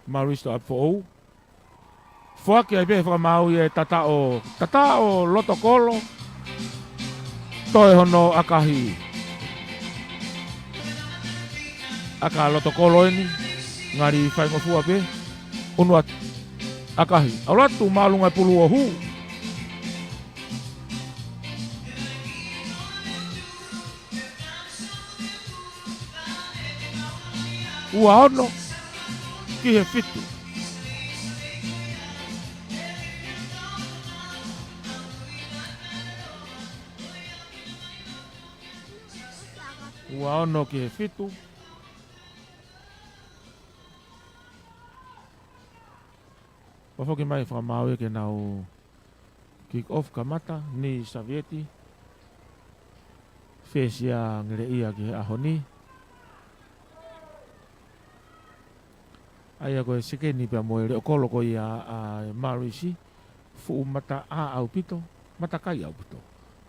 Maurice Toʻapifoʻou. Foaki ai pē he fakamaau ia ʻe tataʻo, tataʻo loto kolo. Toe hono ʻakahi. ʻAka loto kolo eni, ngali faingofua pē. ʻUnu atu. ʻAkahi. ʻAlu atu māʻolunga e pulu ʻo hū. Ua ono ki he fitu. Ua ono ki he fitu. Pea foki mai e fakamaau ia ke nau kick off kamata, ni Savieti. Fesi ʻa Ngeleʻia ki he ʻaho ni. ʻA ia ko e sekeni pea mo e leʻo kolo ko ia ʻa Maurice. Fuʻu mata ʻā ʻaupito, mata kai ʻaupito.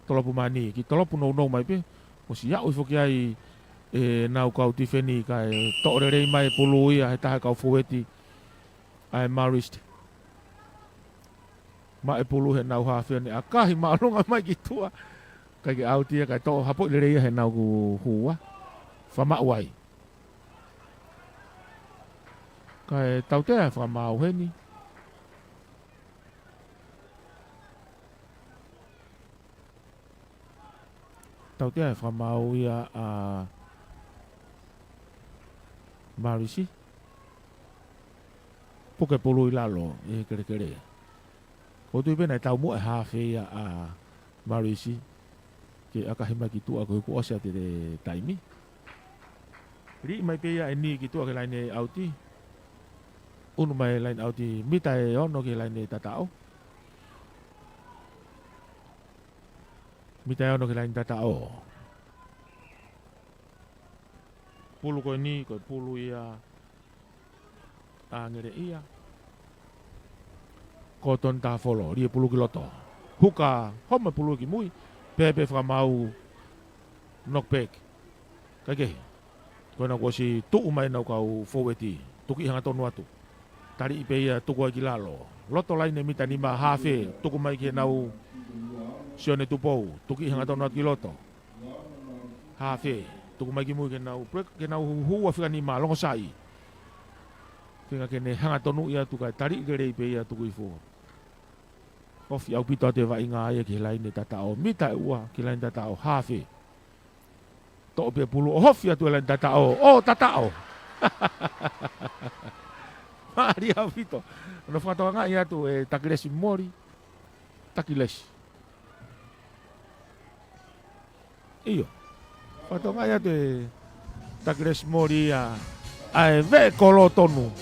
Tolopu mani, kiʻi tolopu nounou mai pē. ʻOsi aʻu foki ai ʻenau kau tifeni kae toʻo lelei mai e pulu ia he taha e kau fōueti ʻa e Maurice. Maʻu e pulu heʻenau hafe ʻo ne ʻakahi māʻolunga mai ki tuʻa. ʻIkai ke ʻauti ia, kae toʻo hapoʻi lelei ia heʻenau hū ua. Fakamaʻu ai. Kae tautea e fakamaau heni. Tautea e fakamaau ia ʻa Maurice. Puke pulu ʻi lalo ʻi he kelekele. Ko u tui pē naʻe taumuʻa e hafe ia ʻa Maurice ke ʻakahi mai ki tuʻa koeʻuhi kuo ʻosi atu e taimi. Liʻi mai pē ia ʻe ni ki tuʻa ki he laine ʻauti. ʻUnu mai e laine ʻauti, mita ʻe ono ki he laine tataʻo. Mita ʻe ono ki he laine tataʻo. Pulu ko eni, ko e pulu ia ʻa Ngeleʻia. Ko Tony Tafolo, lī e pulu ki loto. Huka, homa e pulu ki mui, pehē pē fakamaau knockback. Kaikehe. Ko ena kuo ʻosi tuʻu mai ʻenau kau fōueti. Tuki hangatonu atu. Taliʻi pē ia tuku ai ki lalo. Loto laine mita nima hafe, tuku mai ki heʻenau Sione Tupou. Tuki hangatonu atu ki loto. Hafe, tuku mai ki mui ke nau break, ke nau hū ua fika nima, longo sai. Feinga ke ne hangatonuʻi atu kae taliʻi lelei pē ia tuku hifo. Hofi ʻaupito atu e vaʻinga ia ki he laine tataʻo, mita ʻe ua ki he laine tataʻo, hafe. Toʻo pē pulu ʻo hofi atu e laine tataʻo, ʻo tataʻo. Mālie ʻaupito. Hono fakatokangaʻi atu e Takilesi Moli. Takilesi. ʻIo. Fakatokangaʻi atu e Takilesi Moli ia ʻa e veʻe kolo tonu.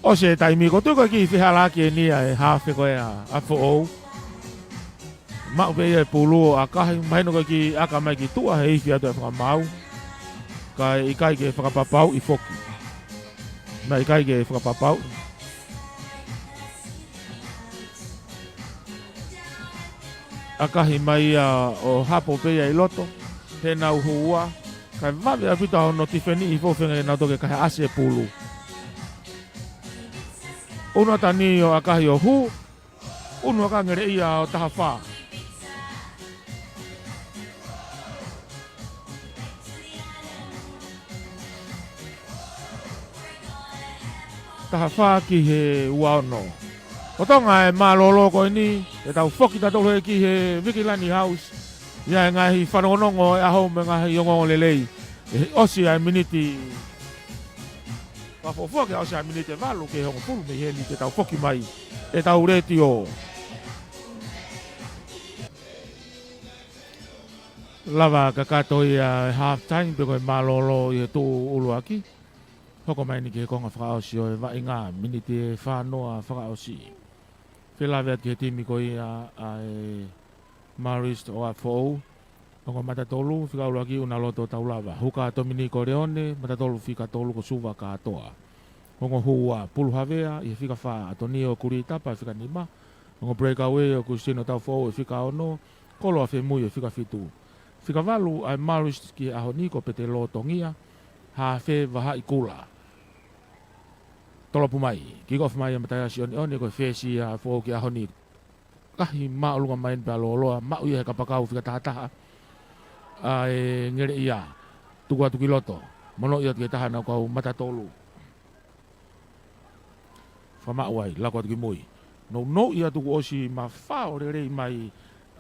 ʻOsi e taimi, ko u tui ko e kiʻi fehālaaki eni ʻa e hafe ko ē ʻa, ʻa Foʻou. Maʻu pē ia e pulu ʻo ʻakahi, mahino ko e kiʻi ʻaka mai ki tuʻa he ifi atu e fakamaau. Kae ʻikai ke fakapapauʻi foki. Naʻe ʻikai ke fakapapauʻi. ʻAkahi mai ia ʻo hapo pē ia ʻi loto. Heʻenau hū ua. Kae vave ʻaupito hono tifeni ʻi fofenga ke nau toki kahe ʻasi e pulu. ʻUnu atu eni ʻo ʻakahi ʻo hū. ʻUnu aka Ngeleʻia ʻo taha fā. Taha fā ki he ua ono. Ko Tonga e mālōlō ko eni, ʻe tau foki tautolu hē ki he Vikilani House. ʻI ai e ngaahi fanongonongo ʻo e ʻaho mo e ngaahi ongoongo lelei. ʻE ʻosi ʻa e miniti. Fakafuofua ke ʻosi ʻa e miniti ʻe valu ki he hongofulu mei heni te tau foki mai ʻetau letiō. Lava kakato ia e half time pe ko e mālōlō ʻi he tuʻu ʻuluaki. Hoko mai eni ki he konga fakaʻosi ʻo e vaʻinga, miniti ʻe fā noa fakaʻosi. Felāveʻi atu ki he timi ko ia ʻa e Marist ʻo Afoʻou. Ongo mata tolu, fika ʻuluaki ʻUnaloto Taulava. Huka Tominiko Leone, mata tolu fika tolu ko Suva Kātoa. Ongo hua, Pulu Havea, ʻi he fika fā, ʻAtonio Kulitapa, fika nima. Ongo breakaway ʻo Kusino Taufoʻou, ʻi he fika ono, Koloa Femui, ʻi he fika fitu. Fika valu, ʻa e Marist ki he ʻaho ni ko Pete Lotongia, Hafe Vahaʻi Kula. Tolopu mai, kick off mai ʻa Mataiasi ʻOneʻone, ko e fesi ia Afoʻou ki he ʻaho ni. Kahi māʻolunga mai pea lōloa, maʻu ia he kapakau fika taha taha. ʻA e Ngeleʻia, tuku atu ki loto. Mono ia ki he taha ʻenau kau mata tolu. Fakamaʻu ai, lako atu ki mui. Nounou ia tuku ʻosi mafao lelei mai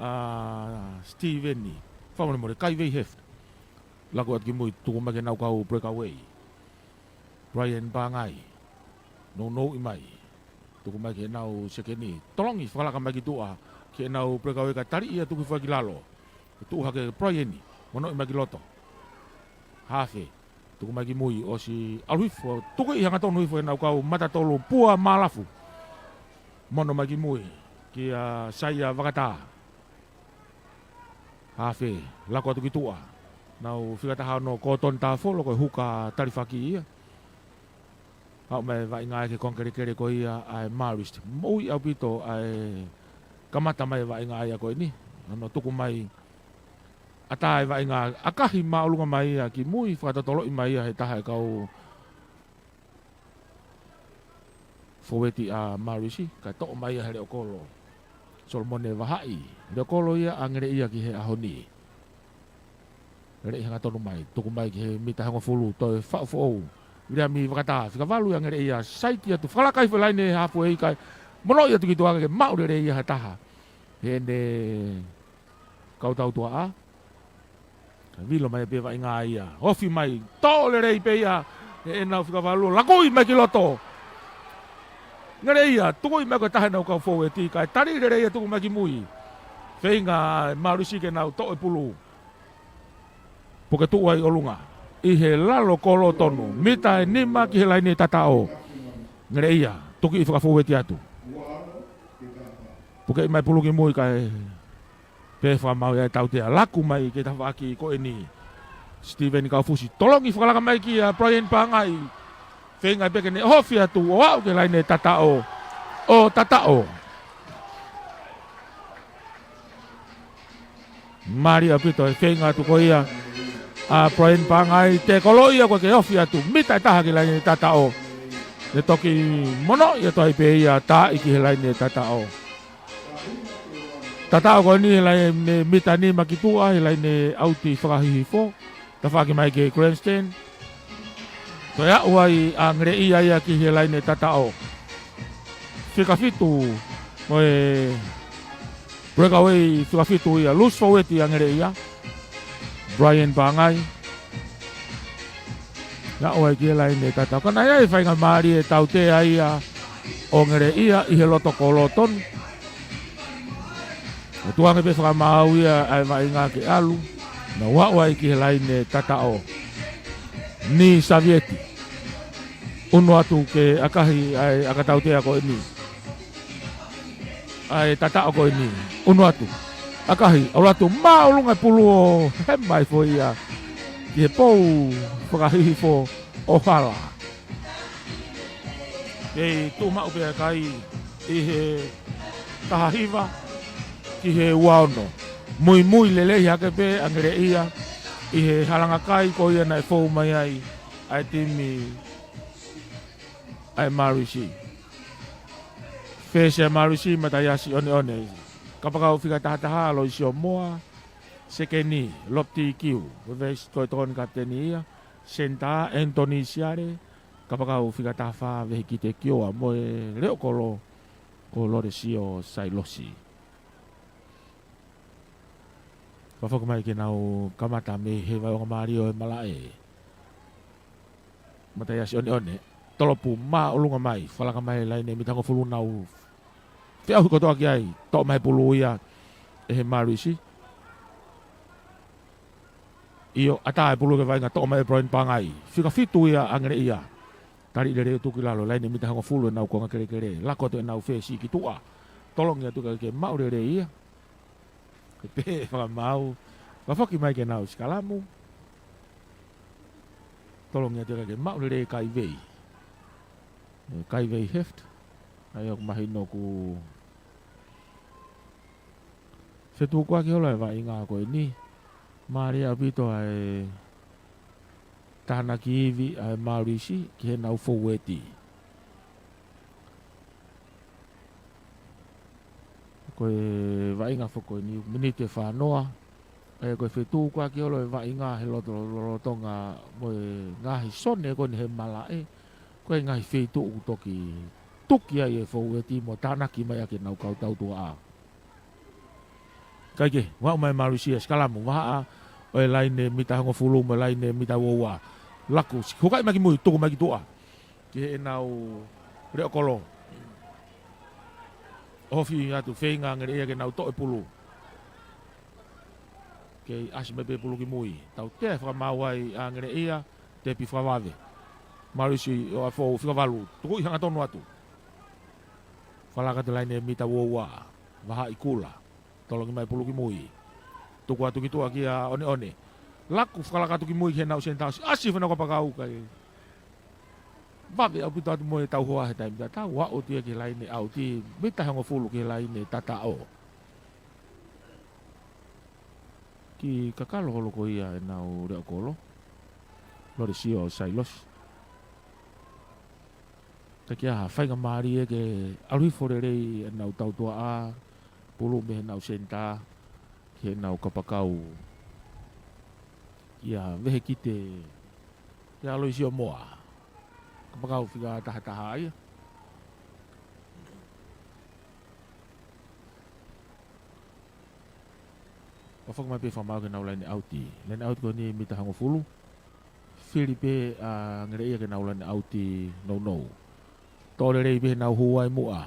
ʻa Steven. Fakamolemole, Kaivei Heft. Lako atu ki mui, tuku mai ki heʻenau kau breakaway. Brian Pangai. Nounou mai. Tuku mai ki heʻenau sekeni. Tolongi, fakalaka mai ki tuʻa. Ki heʻenau breakaway kae tali ia tuku hifo ki lalo. Tuʻu hake Brian. Mono mai ki loto. Hafe. Tuku mai ki mui, ʻosi ʻalu hifo. Tuku ʻi hangatonu hifo heʻenau kau mata tolu Pua Malafu. Mono mai ki mui. Kia Saia Vakatā. Hafe, lako atu ki tuʻa. Nau fika taha ono Kotoni Tāfolo, ko e huka talifaki ia. Aʻu mai vaʻinga ia ki he konga kelekele ko ia ʻa e Marist. Moʻui ʻaupito ʻa e kamata mai vaʻinga ia ko eni. Ono tuku mai ʻatā e vaʻinga ʻakahi māʻolunga mai ia ki mui, fakatotoloʻi mai ia he taha e kau fōueti ʻa Marist, kae toʻo mai ia he leʻo kolo. Solomone Vahaʻi, leʻo kolo ia ʻa Ngeleʻia ki he ʻaho ni. Ngeleʻia hangatonu mai, tuku mai ki he mita hongofulu, toe faʻu foʻou. Viliami Vakatā, fika valu ia Ngeleʻia, saiti atu, fakalaka hifo laine hafu e ika, mono ia tuki tuanga ke maʻu lelei ia ha taha. Heʻene kau tautuaʻa. Vilo mai pē vaʻinga ia. Ofi mai. Tō lelei pē ia. Heʻenau fika valu. Lakui mai ki loto. Ngeleʻia. Tukui mai ko e taha ʻenau kau fōueti. Kae tali lelei ia tuku mai ki mui. Feinga Marist ke nau toʻo e pulu. Puke tuʻu ai ʻolunga. ʻI he lalo kolo tonu. Mita ʻe nima ki he laine tataʻo. Ngeleʻia. Tuki ʻi fakafōueti atu. Puke mai pulu ki mui kae pē fakamaau ia e tautea, laku mai ki he tafaʻaki ko eni. Steven Kaufusi, tolongi fakalaka mai kia Brian Pangai. Feinga pē ke ne ofi atu ʻo aʻu ki he laine tataʻo. ʻO tataʻo. Mālie ʻaupito e feinga atu ko ia ʻa Brian Pangai, tekolo ia ko e ke ofi atu, mita ʻe taha ki he laine tataʻo. Ne toki mono ia toe pē ia taaʻi ki he laine tataʻo. Tataʻo ko eni he laine mita nima ki tuʻa, he laine ʻauti fakahihifo. Tafaʻaki mai ki he grandstand. Toe aʻu ai ʻa Ngeleʻia ia ki he laine tataʻo. Fika fitu, mo e breakaway fika fitu ia, loose fōueti ʻa Ngeleʻia. Brian Pangai. Aʻu ai ki he laine tataʻo. Ka naʻe ʻi ai e faingamālie e tautea ia ʻo Ngeleʻia ʻi he loto kolo tonu. ʻO tuanga pē fakamaau ia ʻa e vaʻinga ke ʻalu. Naʻa nau aʻu ai ki he laine tataʻo. Ni Savieti. ʻUnu atu ke ʻakahi ʻa e ʻaka tautea ko eni. ʻA e tataʻo ko eni. ʻUnu atu. ʻAkahi, ʻalu atu māʻolunga e pulu ʻo hema hifo ia ki he pou fakahihifo ʻo hala. Kei tuʻu maʻu pē ʻa e kai ʻi he taha hiva ki he ua ono. Muimui lelei hake pē ʻa Ngeleʻia ʻi he halanga kai ko ia naʻe fou mai ai ʻa e timi ʻa e Marist. Fesi ʻa e Marist, Mataiasi ʻOneʻone. Kapakau fika taha taha, Loisi ʻOmoa. Sekeni, Lopti Kiu. Veesi ko e tokoni kapiteni ia. Senitā, Anthony Siale. Kapakau fika taha fā, Vehikite Kioa mo e leʻo kolo ko Lolesio Sailosi. Fakafoki mai ke nau kamata mei he vaʻe ongo mālie ʻo e malaʻe. Mataiasi ʻOneʻone. Tolopu māʻolunga mai. Fakalaka mai laine mita hongofulu, nau feʻauhi kotoa ki ai. Toʻo mai pulu ia ʻe he Marist. ʻIo, ʻatā e pulu ki he vaʻinga, toʻo mai ʻe Brian Pangai. Fika fitu ia ʻa Ngeleʻia. Tali lelei atu ki lalo, laine mita hongofulu ʻenau konga kelekele. Lako atu ʻenau fesi ki tuʻa. Tolongi atu kae ke maʻu lelei ia. Pehē ʻe he fakamaau, ka foki mai ke nau sikalamu. Tolongi atu ia kae maʻu lelei ʻe Kaivei. ʻE Kaivei Heft. ʻA ia ʻoku mahino ʻoku fetukuaki holo e vaʻinga ko eni. Mālie ʻaupito ʻa e tānaki ivi ʻa e Maluisi ki heʻenau foueti. Ko e vaʻinga foki ko eni, miniti ʻe fānoa. ʻA ia ko e fetukuaki holo e vaʻinga he loto, lolotonga mo e ngaahi sone ko eni he malaʻe. Ko e ngaahi feituʻu ʻoku toki tuki ai e foueti mo tānaki mai ʻaki ʻenau kau tautuaʻa. Kae kehe, ʻoku aʻu mai e Maluisi ia, sikalamu, vahaʻa ʻo e laine mita hongofulu mo e laine mita uaua. Laku, hukaʻi mai ki mui, tuku mai ki tuʻa ki heʻenau leʻo kolo. Ofi atu, feinga ange lelei ia ke nau toʻo e pulu. Kei ʻasi mai pē pulu ki mui. Tautea e fakamaau ai ange lelei ia, tepi fakavave. Maluisi ʻo Afoʻou, fika valu, tukuʻi hangatonu atu. Fakalaka atu laine mita uaua, vahaʻa ʻi kula. Tolongi mai pulu ki mui. Tuku atu ki tuʻa kia ʻOneʻone. Laku, fakalaka atu ki mui ki heʻenau senitā, ʻasi, ʻasi fenau kapakau kae vave ʻaupito atu mo e tauhoa he taimi tatau, aʻu atu ia ki he laine ʻauti, mita hongofulu ki he laine tataʻo. Kiʻi kakalo holo ko ia ʻenau leʻo kolo. Lolesio Sailosi. Ka ko e faingamālie ke ʻalu hifo lelei ʻenau tautuaʻa, pulu mei heʻenau senitā ki heʻenau kapakau. ʻIa, vehekite ʻia Aloisio Moa. Kapakau fika taha taha ia. ʻO fakamaau pē fakamaau ke nau laine ʻauti. Laine ʻauti ko eni mita hongofulu. Fili pē ʻa Ngeleʻia ke nau laine ʻauti nounou. Toʻo lelei pē heʻenau hū ai muʻa.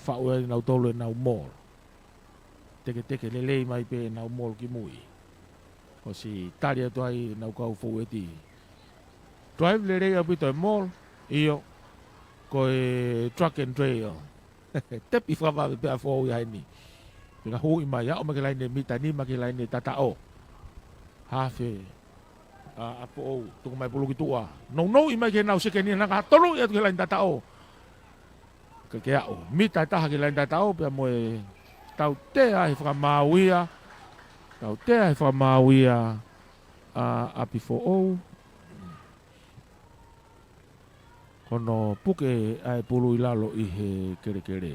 Faʻu ai nautolu ʻenau maul. Teketeke lelei mai pē ʻenau maul ki mui. ʻOsi tali atu ai ʻenau kau foueti. Drive lelei ʻaupito e maul. ʻIo. Ko e track and trail. Tepi fakavave pē ʻa Foʻou ia heni. Pea ka huʻi mai, aʻu mai ki he laine mita nima ki he laine tataʻo. Hafe ʻa, ʻa Foʻou, tuku mai pulu ki tuʻa. Nounou ʻi mai ki heʻenau sekeni, naka tolu ia atu ki he laine tataʻo. Ke ke aʻu. Mita ʻe taha ki he laine tataʻo, pea mo e tautea he fakamaau ia. Tautea he fakamaau ia ʻa ʻApifoʻou. Ko hono puke ʻa e pulu ʻi lalo ʻi he kelekele.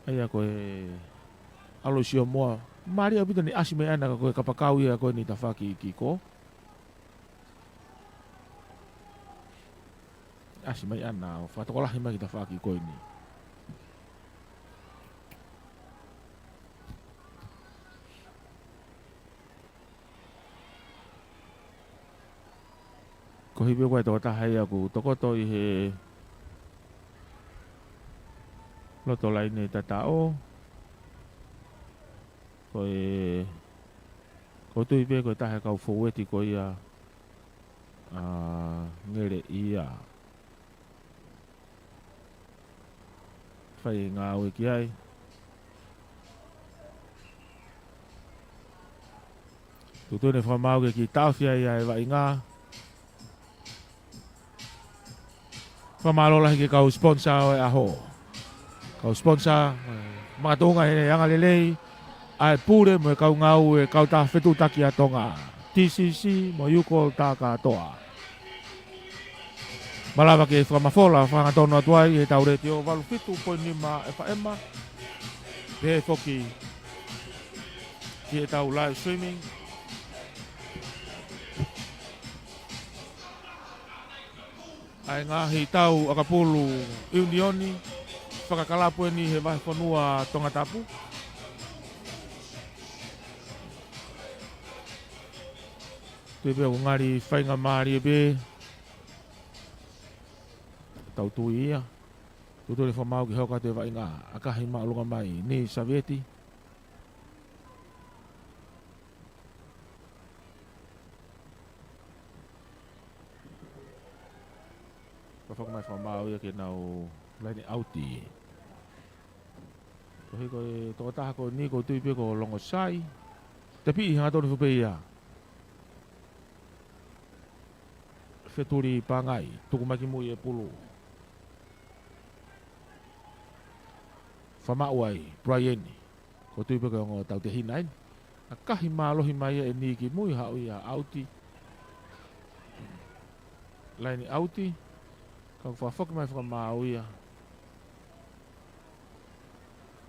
ʻA ia ko e Aloisio Moa, mālie ʻaupito ni ʻasi mai ʻana ka ko e kapakau ia ko eni tafaʻaki kiko. ʻAsi mai ʻana ʻo fakatokolahi mai ki tafaʻaki ko eni. Ko e hipi ko e tokotaha ia ʻoku tokoto ʻi he loto laine tataʻo. Ko e, ʻoku ou tui pē ko e taha e kau foueti ko ia ʻa Ngeleʻia. Fai e ngāue ki ai. Tuʻutuʻuni e fakamaau ke kiʻi taʻofi ai ʻa e vaʻinga. Fakamālō lahi ki he kau sponsor ʻo e ʻaho. Kau sponsor, eh, makatuʻunga he angalelei ʻa e pule mo e kau ngāue ʻa e Kautaha Fetuʻutaki ʻa Tonga, T C C mo e Ucall Takatoa. Malava ke fakamafola, fakahangatonu atu ai ʻi heʻetau letiō valu fitu poini nima F M. Pehē foki ki heʻetau live streaming. ʻA e ngaahi tau ʻakapulu ʻiunioni fakakalapu eni he vahefonua Tongatapu. Tui pē ʻoku ngali faingamālie pē. Tau tui ia. Tuʻutuʻuni e fakamaau ke hoko atu e vaʻinga. ʻAkahi māʻolunga mai, Ni Savieti. Ka fakamai fakamaau ia ke nau laine ʻauti. Koeʻuhi ko e tokotaha ko eni ʻoku ou tui pē ko Longosai. Tepiʻi hangatonu fuʻu pē ia. Fetuli Pangai, tuku mai ki mui e pulu. Fakamaʻu ai, Brian. ʻOku ou tui pē ko e ongo tautehina eni. ʻAkahi mālohi mai ia eni ki mui, haʻu ia ʻauti. Laine ʻauti. Ka ʻoku fakafoki mai fakamaau ia.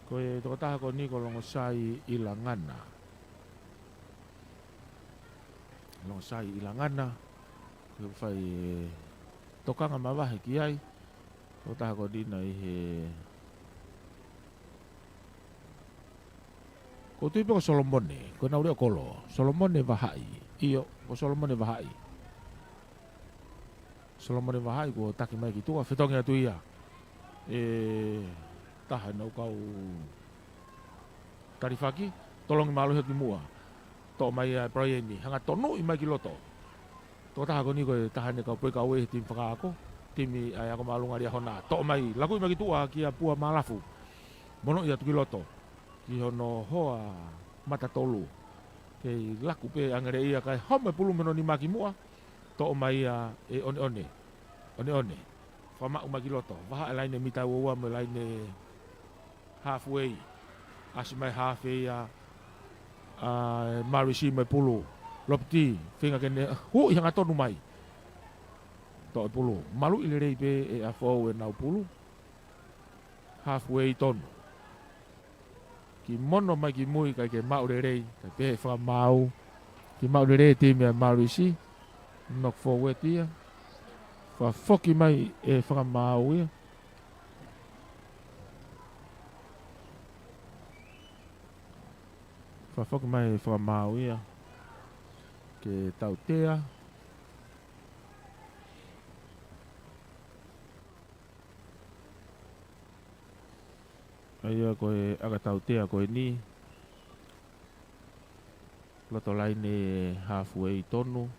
Ko e tokotaha ko eni ko Longosai ʻIlangana. Longosai ʻIlangana. Ko e fai e tokanga mavahe ki ai. Tokotaha ko eni naʻe ʻi he ʻOku ou tui pē ko Solomone, ko ʻenau leʻo kolo. Solomone Vahaʻi. ʻIo, ko Solomone Vahaʻi. Solomone Vahaʻi kuo taki mai ki tuʻa, fetongi atu ia. ʻE taha ʻenau kau talifaki, tolongi mālohi ki muʻa. Toʻo mai ʻa Brian, hanga tonuʻi mai ki loto. Tokotaha ko eni ko e taha ʻene kau poi kau e timi fakaako, timi ʻa e ako māʻolunga Liahona. Toʻo mai, lakuʻi mai ki tuʻa kia Pua Malafu. Monoʻi atu ki loto. Ki hono hoa mata tolu. Kei laku pē ʻa Ngeleʻia kae home pulu mei hono nima ki muʻa. Toʻo mai ia ʻe ʻOneʻone. ʻOneʻone. Fakamaʻu mai ki loto. Vahaʻa e laine mita ua ua mo e laine halfway. ʻAsi mai halfway ʻa, ʻa Marisi mo e pulu. Lopiti, feinga ke ne huʻi hangatonu mai. Toʻo e pulu. Maluʻi lelei pē ʻe Afou ʻenau pulu. Halfway tonu. Ki mono mai ki mui kae ke maʻu lelei, kae pehē fakamaau. Ki maʻu lelei e timi ʻa Marisi. Knock forward ia. Fakafoki mai e fakamaau ia. Fakafoki mai e fakamaau ia. Ke tautea. ʻA ia ko e ʻakatautea ko eni. Loto laine halfway tonu.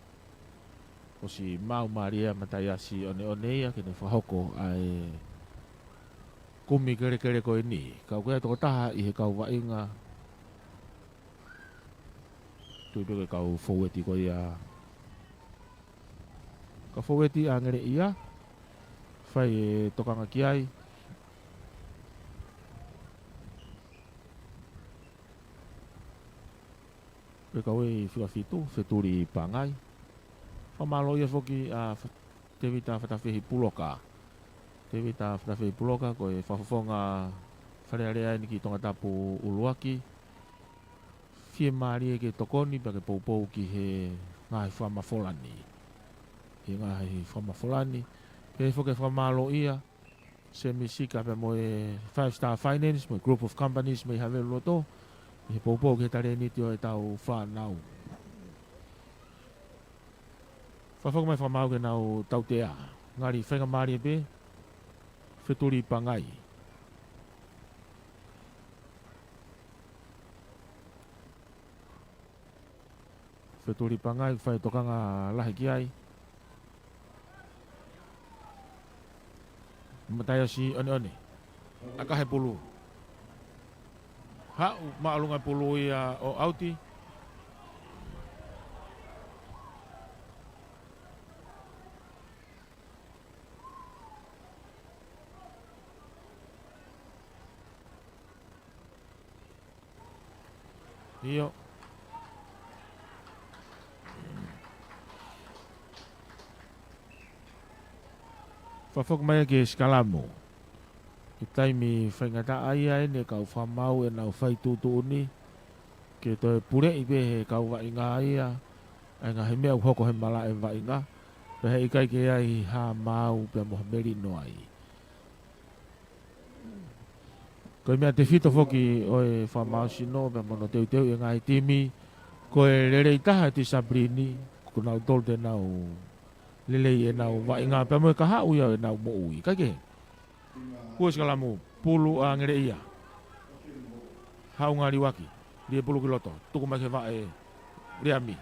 ʻOsi maʻu mālie ʻa Mataiasi ʻOneʻone ia ke ne fakahoko ʻa e kumi kelekele ko eni. Ka ʻoku ʻi ai tokotaha ʻi he kau vaʻinga. Tui pē ko e kau foueti ko ia. Kau foueti ʻa Ngeleʻia. Fai e tokanga ki ai. Pea kau e fika fitu, Fetuli Pangai. Fakamālō ia foki ʻa F-, Tevita Fatafehi Puloka. Tevita Fatafehi Puloka, ko e fakafofonga Fale Alea eni ki Tongatapu ʻUluaki. Fiemālie ke tokoni pea ke poupou ki he ngaahi fakamafola ni. He ngaahi fakamafola ni. Pea foki fakamālō ia. Semi Sika pea mo e Five Star Finance, mo e Group of Companies, mei Haveluloto, ʻi he poupou ki he talēniti ʻo ʻetau fānau. Fakafoki mai fakamaau ke nau tautea. Ngali faingamālie pē, Fetuli Pangai. Fetuli Pangai, fai tokanga lahi ki ai. Mataiasi ʻOneʻone. ʻAkahi e pulu. Haʻu māʻolunga e pulu ia ʻo ʻauti. ʻIo. Fakafoki mai ki he sikalamu. Ko e taimi faingataʻa ia ʻene kau fakamaau ʻenau fai tuʻutuʻuni. Ke toe puleʻi pē he kau vaʻinga ia. ʻA e ngaahi meʻa ʻoku hoko he malaʻe vaʻinga. Pea heʻikai ke ʻi ai ha maau pea mo ha melino ai. Ko e meʻa tefito foki ʻo e fakamaau sino pea mo hono teuteuʻi e ngaahi timi, ko e lelei taha e tisipilini, ko nautolu te nau lelei ʻenau vaʻinga pea mo e kahaʻu ia ʻenau moʻui. Kaikehe. Hū e sikalamu, pulu ʻa Ngeleʻia. Haʻu ngali ʻuluaki. Lie pulu ki loto. Tuku mai ki he vaʻe. Liami.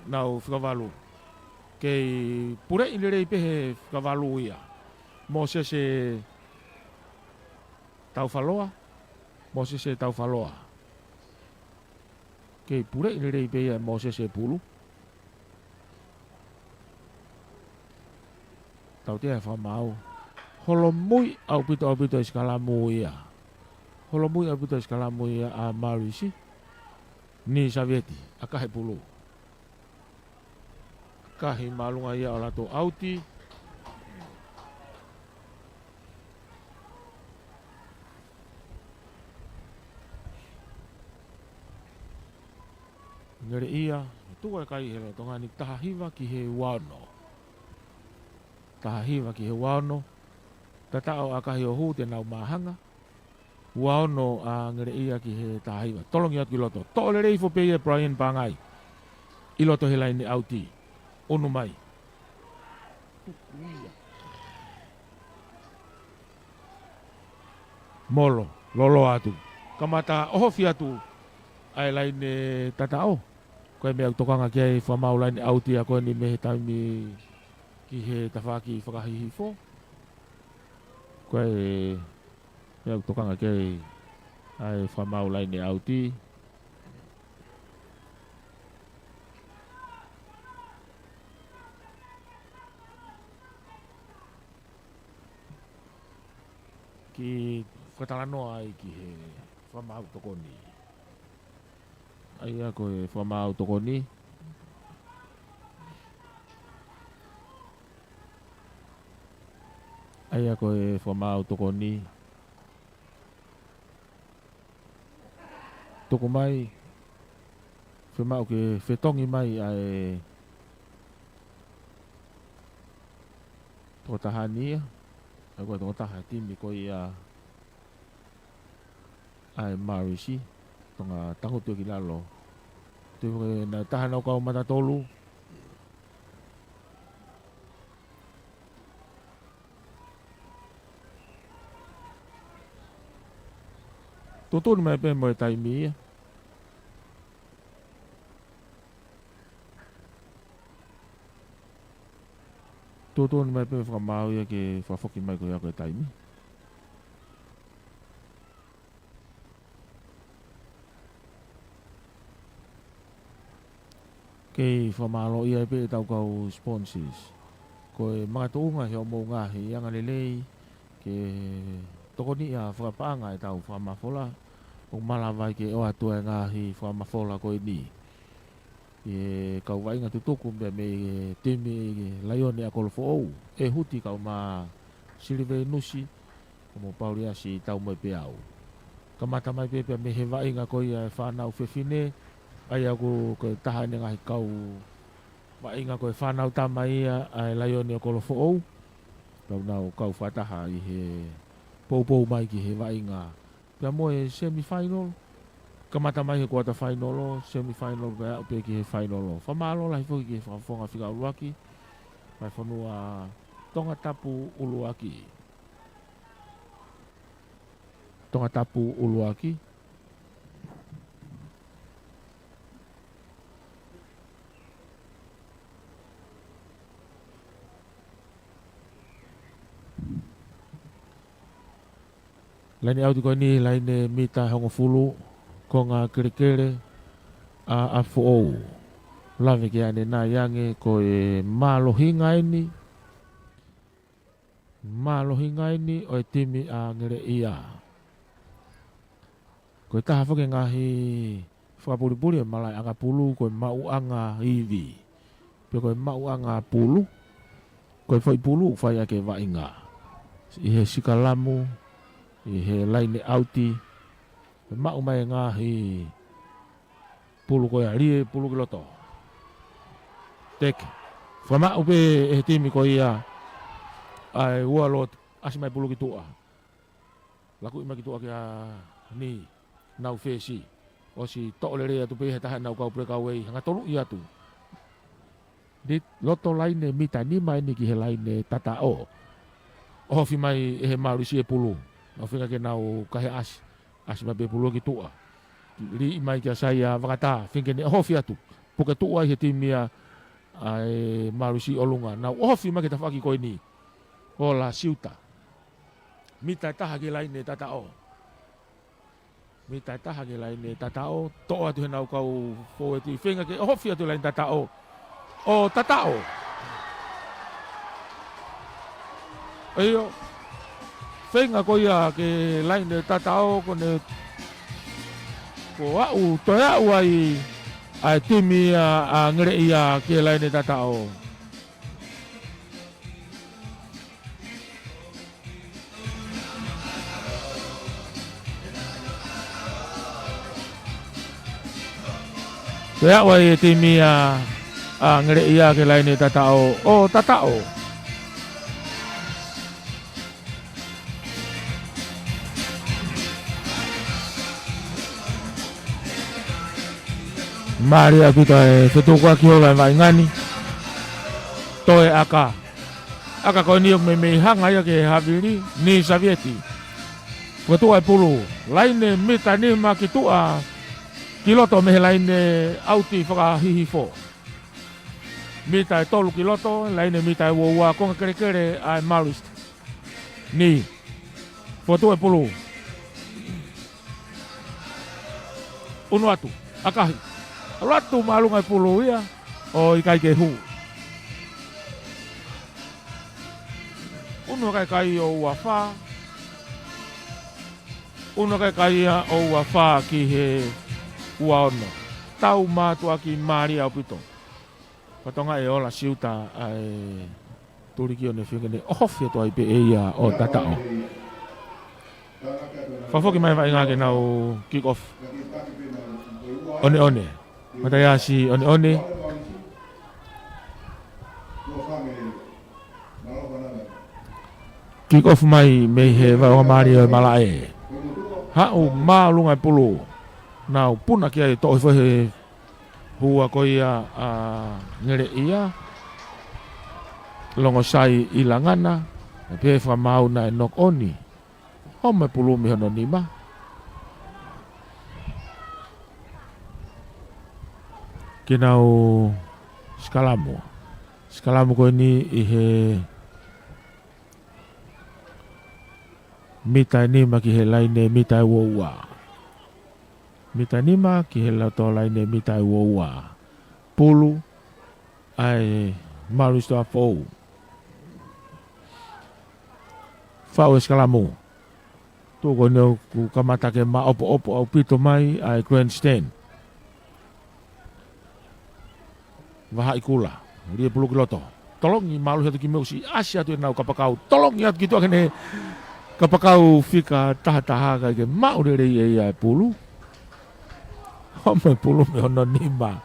Nau fika valu. Kei puleʻi lelei pē he fika valu ia. Mōsese Taufaloa. Mōsese Taufaloa. Kei puleʻi lelei pē ia ʻe Mōsese e pulu. Tautea e fakamaau. Holomui ʻaupito ʻaupito e sikalamu ia. Holomui ʻaupito e sikalamu ia ʻa Marisi. Ni Savieti, ʻakahi e pulu. ʻAkahi māʻolunga ia ʻo lato ʻauti. Ngeleʻia, tuʻu e kai he Tonga ni, taha hiva ki he ua ono. Taha hiva ki he ua ono. Tataʻo ʻakahi ʻo hū te nau māhanga. Ua ono ʻa Ngeleʻia ki he taha hiva. Tolongi atu ki loto. Toʻo lelei hifo pē ia ʻe Brian Pangai. ʻI loto he laine ʻauti. ʻUnu mai. Molo, loloa atu. Kamata ʻohofi atu ʻa e laine tataʻo. Ko e meʻa ʻoku tokanga ki ai e fakamaau laine ʻauti ʻa ko eni mei he taimi ki he tafaʻaki fakahihifo. Ko e meʻa ʻoku tokanga ki ai ʻa e fakamaau laine ʻauti. Ke fakatalanoa ai ki he fakamaau tokoni. ʻA ia ko e fakamaau tokoni. ʻA ia ko e fakamaau tokoni. Tuku mai, fiemaʻu ke fetongi mai ʻa e tokotaha ni ia, ʻa ia ko e tokotaha timi ko ia ʻa e Marisi, Tonga tangutu ki lalo. Te ko e na taha nau kau mata tolu. Tuʻutuʻuni mai pē mo e taimi ia. Tuʻutuʻuni mai pē fakamaau ia ke fakafoki mai ko ia ko e taimi. Kei fakamālōʻia pē ʻetau kau sponsors. Ko e makatuʻunga he ʻoku mou ngaahi anga lelei ke tokoniʻi ʻa e fakapaʻanga ʻetau fakamafola, ʻo malava ai ke ʻoatu e ngaahi fakamafola ko eni. ʻI he kau vaʻinga tutuku mei he timi Laione ʻa Kolofoʻou, ʻe Huti kae ʻumaʻā Silivenusi, ʻo mo Pauliasi Taumoepeau. Kamata mai pē pea mei he vaʻinga ko ia e fānau fefine, ʻa ia ko e taha ʻene ngaahi kau vaʻinga ko e fānau tama ia ʻa e Laione ʻo Kolofoʻou. Kau nau kau fakataha ʻi he poupou mai ki he vaʻinga pea mo e semifinal. Kamata mai he quarter final, semifinal, pea aʻu pē ki he final. Fakamālō lahi foki ki he fakafofonga fika ʻuluaki, mai fonua Tongatapu ʻUluaki. Tongatapu ʻUluaki. Laine ʻauti ko eni, laine mita hongofulu, konga kelekele ʻa ʻApifoʻou. Lave ki ai ʻanenai ange ko e mālohinga eni, mālohinga eni ʻo e timi ʻa Ngeleʻia. Ko e taha foki e ngaahi fakapulipuli ʻo e malaʻe ʻanga pulu, ko e maʻuʻanga ivi. Pe ko e maʻuʻanga pulu, ko e foʻi pulu ʻoku fai ʻaki e vaʻinga. ʻI he sikalamu, ʻi he laine ʻauti, ʻe maʻu mai e ngaahi pulu ko ia, lie pulu ki loto. Teke. Fakamaʻu pē ʻe he timi ko ia ʻa e Ualoa, ʻasi mai pulu ki tuʻa. Lakuʻi mai ki tuʻa kia Ni, nau fesi. ʻOsi toʻo lelei atu pē he taha ʻenau kau breakaway, hanga toluʻi atu. Ni loto laine mita nima eni ki he laine tataʻo. ʻOhofi mai ʻe he Marisi e pulu. Nau feinga ke nau kahe ʻasi. ʻAsi mai pē pulu ki tuʻa. Liʻi mai kia Saia Vakatā, feinga ke ne ʻohofi atu. Puke tuʻu ai he timi ia ʻa e Marisi ʻolunga. Nau ʻohofi mai ki he tafaʻaki ko eni. Ola Siuta. Mita ʻe taha ki he laine tataʻo. Mita ʻe taha ki he laine tataʻo, toʻo atu ʻe heʻenau kau fōueti, feinga ke ʻohofi atu e laine tataʻo. ʻO tataʻo. ʻIo. Feinga ko ia ki he laine tataʻo, ko ʻene, ko e aʻu, toe aʻu ai ʻa e timi ʻa, ʻa Ngeleʻia ki he laine tataʻo. Toe aʻu ai e timi ʻa, ʻa Ngeleʻia ki he laine tataʻo, ʻo tataʻo. Mālie ʻaupito e fetukuaki holo ʻa e vaʻinga ni. Toe ʻaka. ʻAka ko eni ʻoku meimei hanga ia ki he havili, Ni Savieti. Fokotuʻu e pulu, laine mita nima ki tuʻa, ki loto mei he laine ʻauti fakahihifo. Mita ʻe tolu ki loto, laine mita ʻe uaua, konga kelekele ʻa e Marist. Ni. Fokotuʻu e pulu. ʻUnu atu, ʻakahi. ʻAlu atu māʻolunga e pulu ia, ʻo ʻikai ke hū. ʻUnu ʻakahi kai ʻo uafā. ʻUnu ʻakahi kai ia ʻo uafā ki he uaono. Tau mātuʻaki mālie ʻaupito. Fatongia ʻe ola siuta ʻa e tuliki ʻo ne feinga ke ne ʻohofi atu ai pē ʻe ia ʻo tataʻo. Fakafoki mai e vaʻinga ke nau kick off. ʻOneʻone. Mataiasi ʻOneʻone. Kick off mai mei he vaʻinga mālie ʻo e malaʻe. Haʻu māʻolunga e pulu. Nau puna ki ai, toʻo hifo he hua ko ia ʻa Ngeleʻia. Longo sai ʻi langana. Pehē fakamaau naʻe knock on. Homa e pulu mei hono nima. Ke nau sikalamu. Sikalamu ko eni ʻi he mita ʻe nima ki he laine mita ʻe uaua. Mita nima ki he loto laine mita ʻe uaua. Pulu ʻa e Marist Tuʻafoʻou. Faʻu e sikalamu. Tuʻu ko eni ʻoku kamata ke maʻopoʻopo ʻaupito mai ʻa e grandstand. Vahaʻi kula, lie pulu ki loto. Tolongi mālohi atu ki mei ʻosi, ʻasi atu ʻenau kapakau. Tolongi atu ki tuʻa ki heʻene kapakau fika tahataha, ʻikai ke maʻu lelei ʻe ia e pulu. Homa e pulu mei hono nima.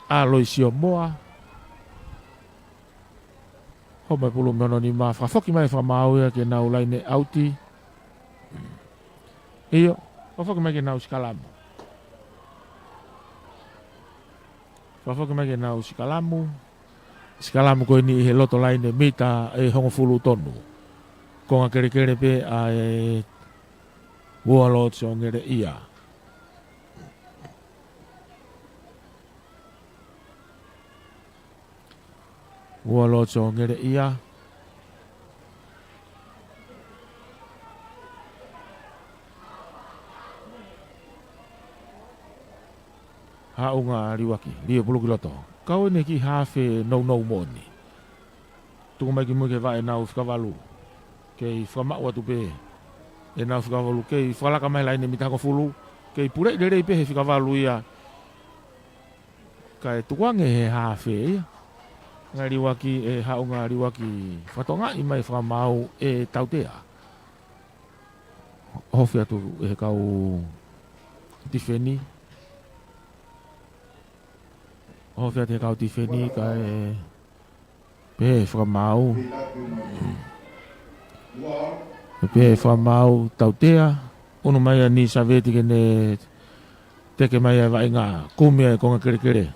ʻA Loisio Moa. Homa e pulu mei hono nima, fakafoki mai fakamaau ia ke nau laine ʻauti. ʻIo, fakafoki mai ke nau sikalamu. Fakafoki mai ke nau sikalamu. Sikalamu ko eni ʻi he loto laine mita ʻe hongofulu tonu. Konga kelekele pē ʻa e Warlords ʻo Ngeleʻia. Warlords ʻo Ngeleʻia. Haʻunga Liuaki, lie pulu ki loto. Kau ʻene kiʻi haafe nounou moʻoni. Tuku mai ki mui ke vaʻe ʻenau fika valu. Kei fakamaʻu atu pē ʻenau fika valu. Kei fakalaka mai laine mita hongofulu. Kei puleʻi lelei pē he fika valu ia. Kae tukuange he haafe ia. Ngaahi Liuaki, ʻe Haʻunga Liuaki, fakatokangaʻi mai fakamaau ʻe tautea. ʻOhofi atu ʻe he kau tifeni. ʻOhofi atu ʻe he kau tifeni kae pehē fakamaau. Pehē fakamaau tautea. ʻUnu mai ʻa Ni Saveti ke ne teke mai ʻa e vaʻinga, kumi ʻa e konga kelekele.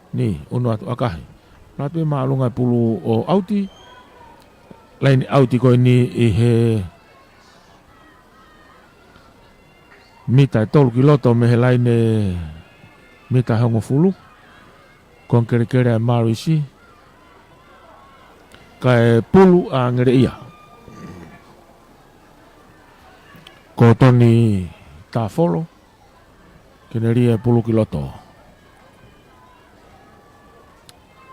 Ni, ʻunu atu ʻakahi. Latu ʻi māʻolunga e pulu ʻo ʻauti. Laine ʻauti ko eni ʻi he mita ʻe tolu ki loto mei he laine mita hongofulu. Konga kelekele ʻa e Marist. Kae pulu ʻa Ngeleʻia. Ko Toni Tafolo, ke ne lī e pulu ki loto.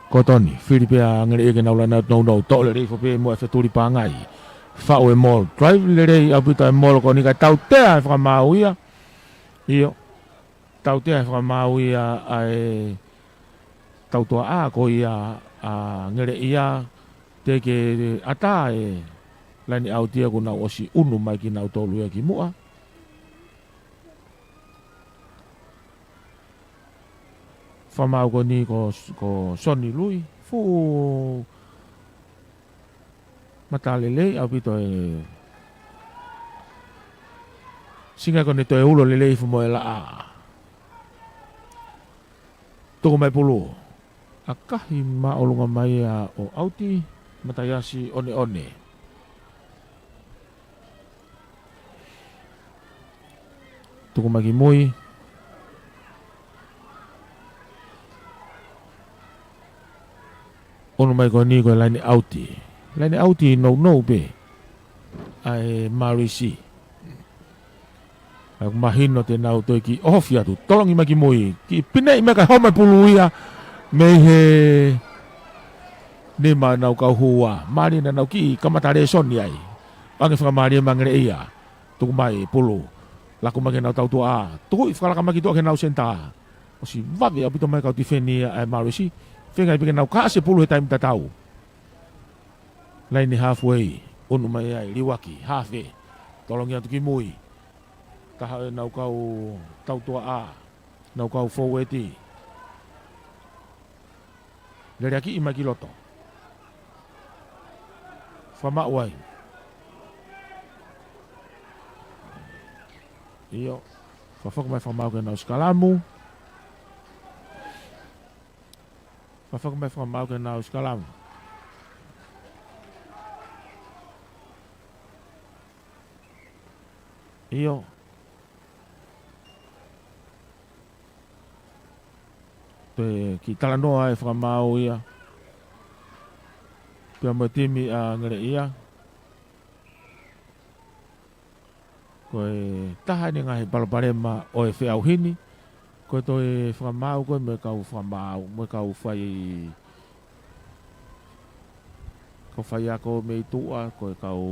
Ko Toni, fili pē ʻa Ngeleʻia ke nau laine ʻa Nounou, toʻo lelei foki pē muʻa e fetuli pangai. Faʻu e molo, drive lelei ʻaupito e molo ko eni kae tautea e fakamaau ia. ʻIo, tautea e fakamaau ia ʻa e tautuaʻa ko ia ʻa Ngeleʻia, teʻeki ʻatā e laine ʻauti ia kuo nau ʻosi ʻunu mai kinautolu ia ki muʻa. Fakamaau ko eni ko, ko Soni Lui, fuʻu mata lelei ʻaupito e singa ko eni toe ulo lelei fuʻu mo e laʻā. Tuku mai pulu. ʻAkahi māʻolunga mai ia ʻo ʻauti, Mataiasi ʻOneʻone. Tuku mai ki mui. ʻUnu mai ko eni ko e laine ʻauti. Laine ʻauti nounou pē ʻa e Marisi. ʻOku mahino te nau toe kiʻi ʻohofi atu. Tolongi mai ki mui. Kiʻi pineʻi mai kae homa e pulu ia mei he nima ʻenau kau hua. Mālie naʻa nau kiʻi kamata lēsoni ai. ʻAnge fakamālie mai Ngeleʻia. Tuku mai pulu. Laku mai ki heʻenau tautuaʻa. Tukuʻi fakalaka mai ki tuʻa ki heʻenau senitā. ʻOsi vave ʻaupito mai e kau tifeni ia ʻa e Marisi. Feinga ai pē ke nau kaʻasi e pulu he taimi tatau. Laine halfway. ʻUnu mai ai, liuaki, hafe. Tolongi atu ki mui. Taha ʻenau kau tautuaʻa. ʻEnau kau foueti. Leleakiʻi mai ki loto. Fakamaʻu ai. ʻIo. Fakafoki mai fakamaau ki heʻenau sikalamu. Fakafoki mai fakamaau ki heʻenau sikalamu. ʻIo. Toe kiʻi talanoa e fakamaau ia. Pea mo e timi ʻa Ngeleʻia. Ko e taha eni e ngaahi palopalema ʻo e feʻauhi ni. Ko e toe fakamaau ko ē mo e kau fakamaau, mo e kau fai, kau faiako mei tuʻa, ko e kau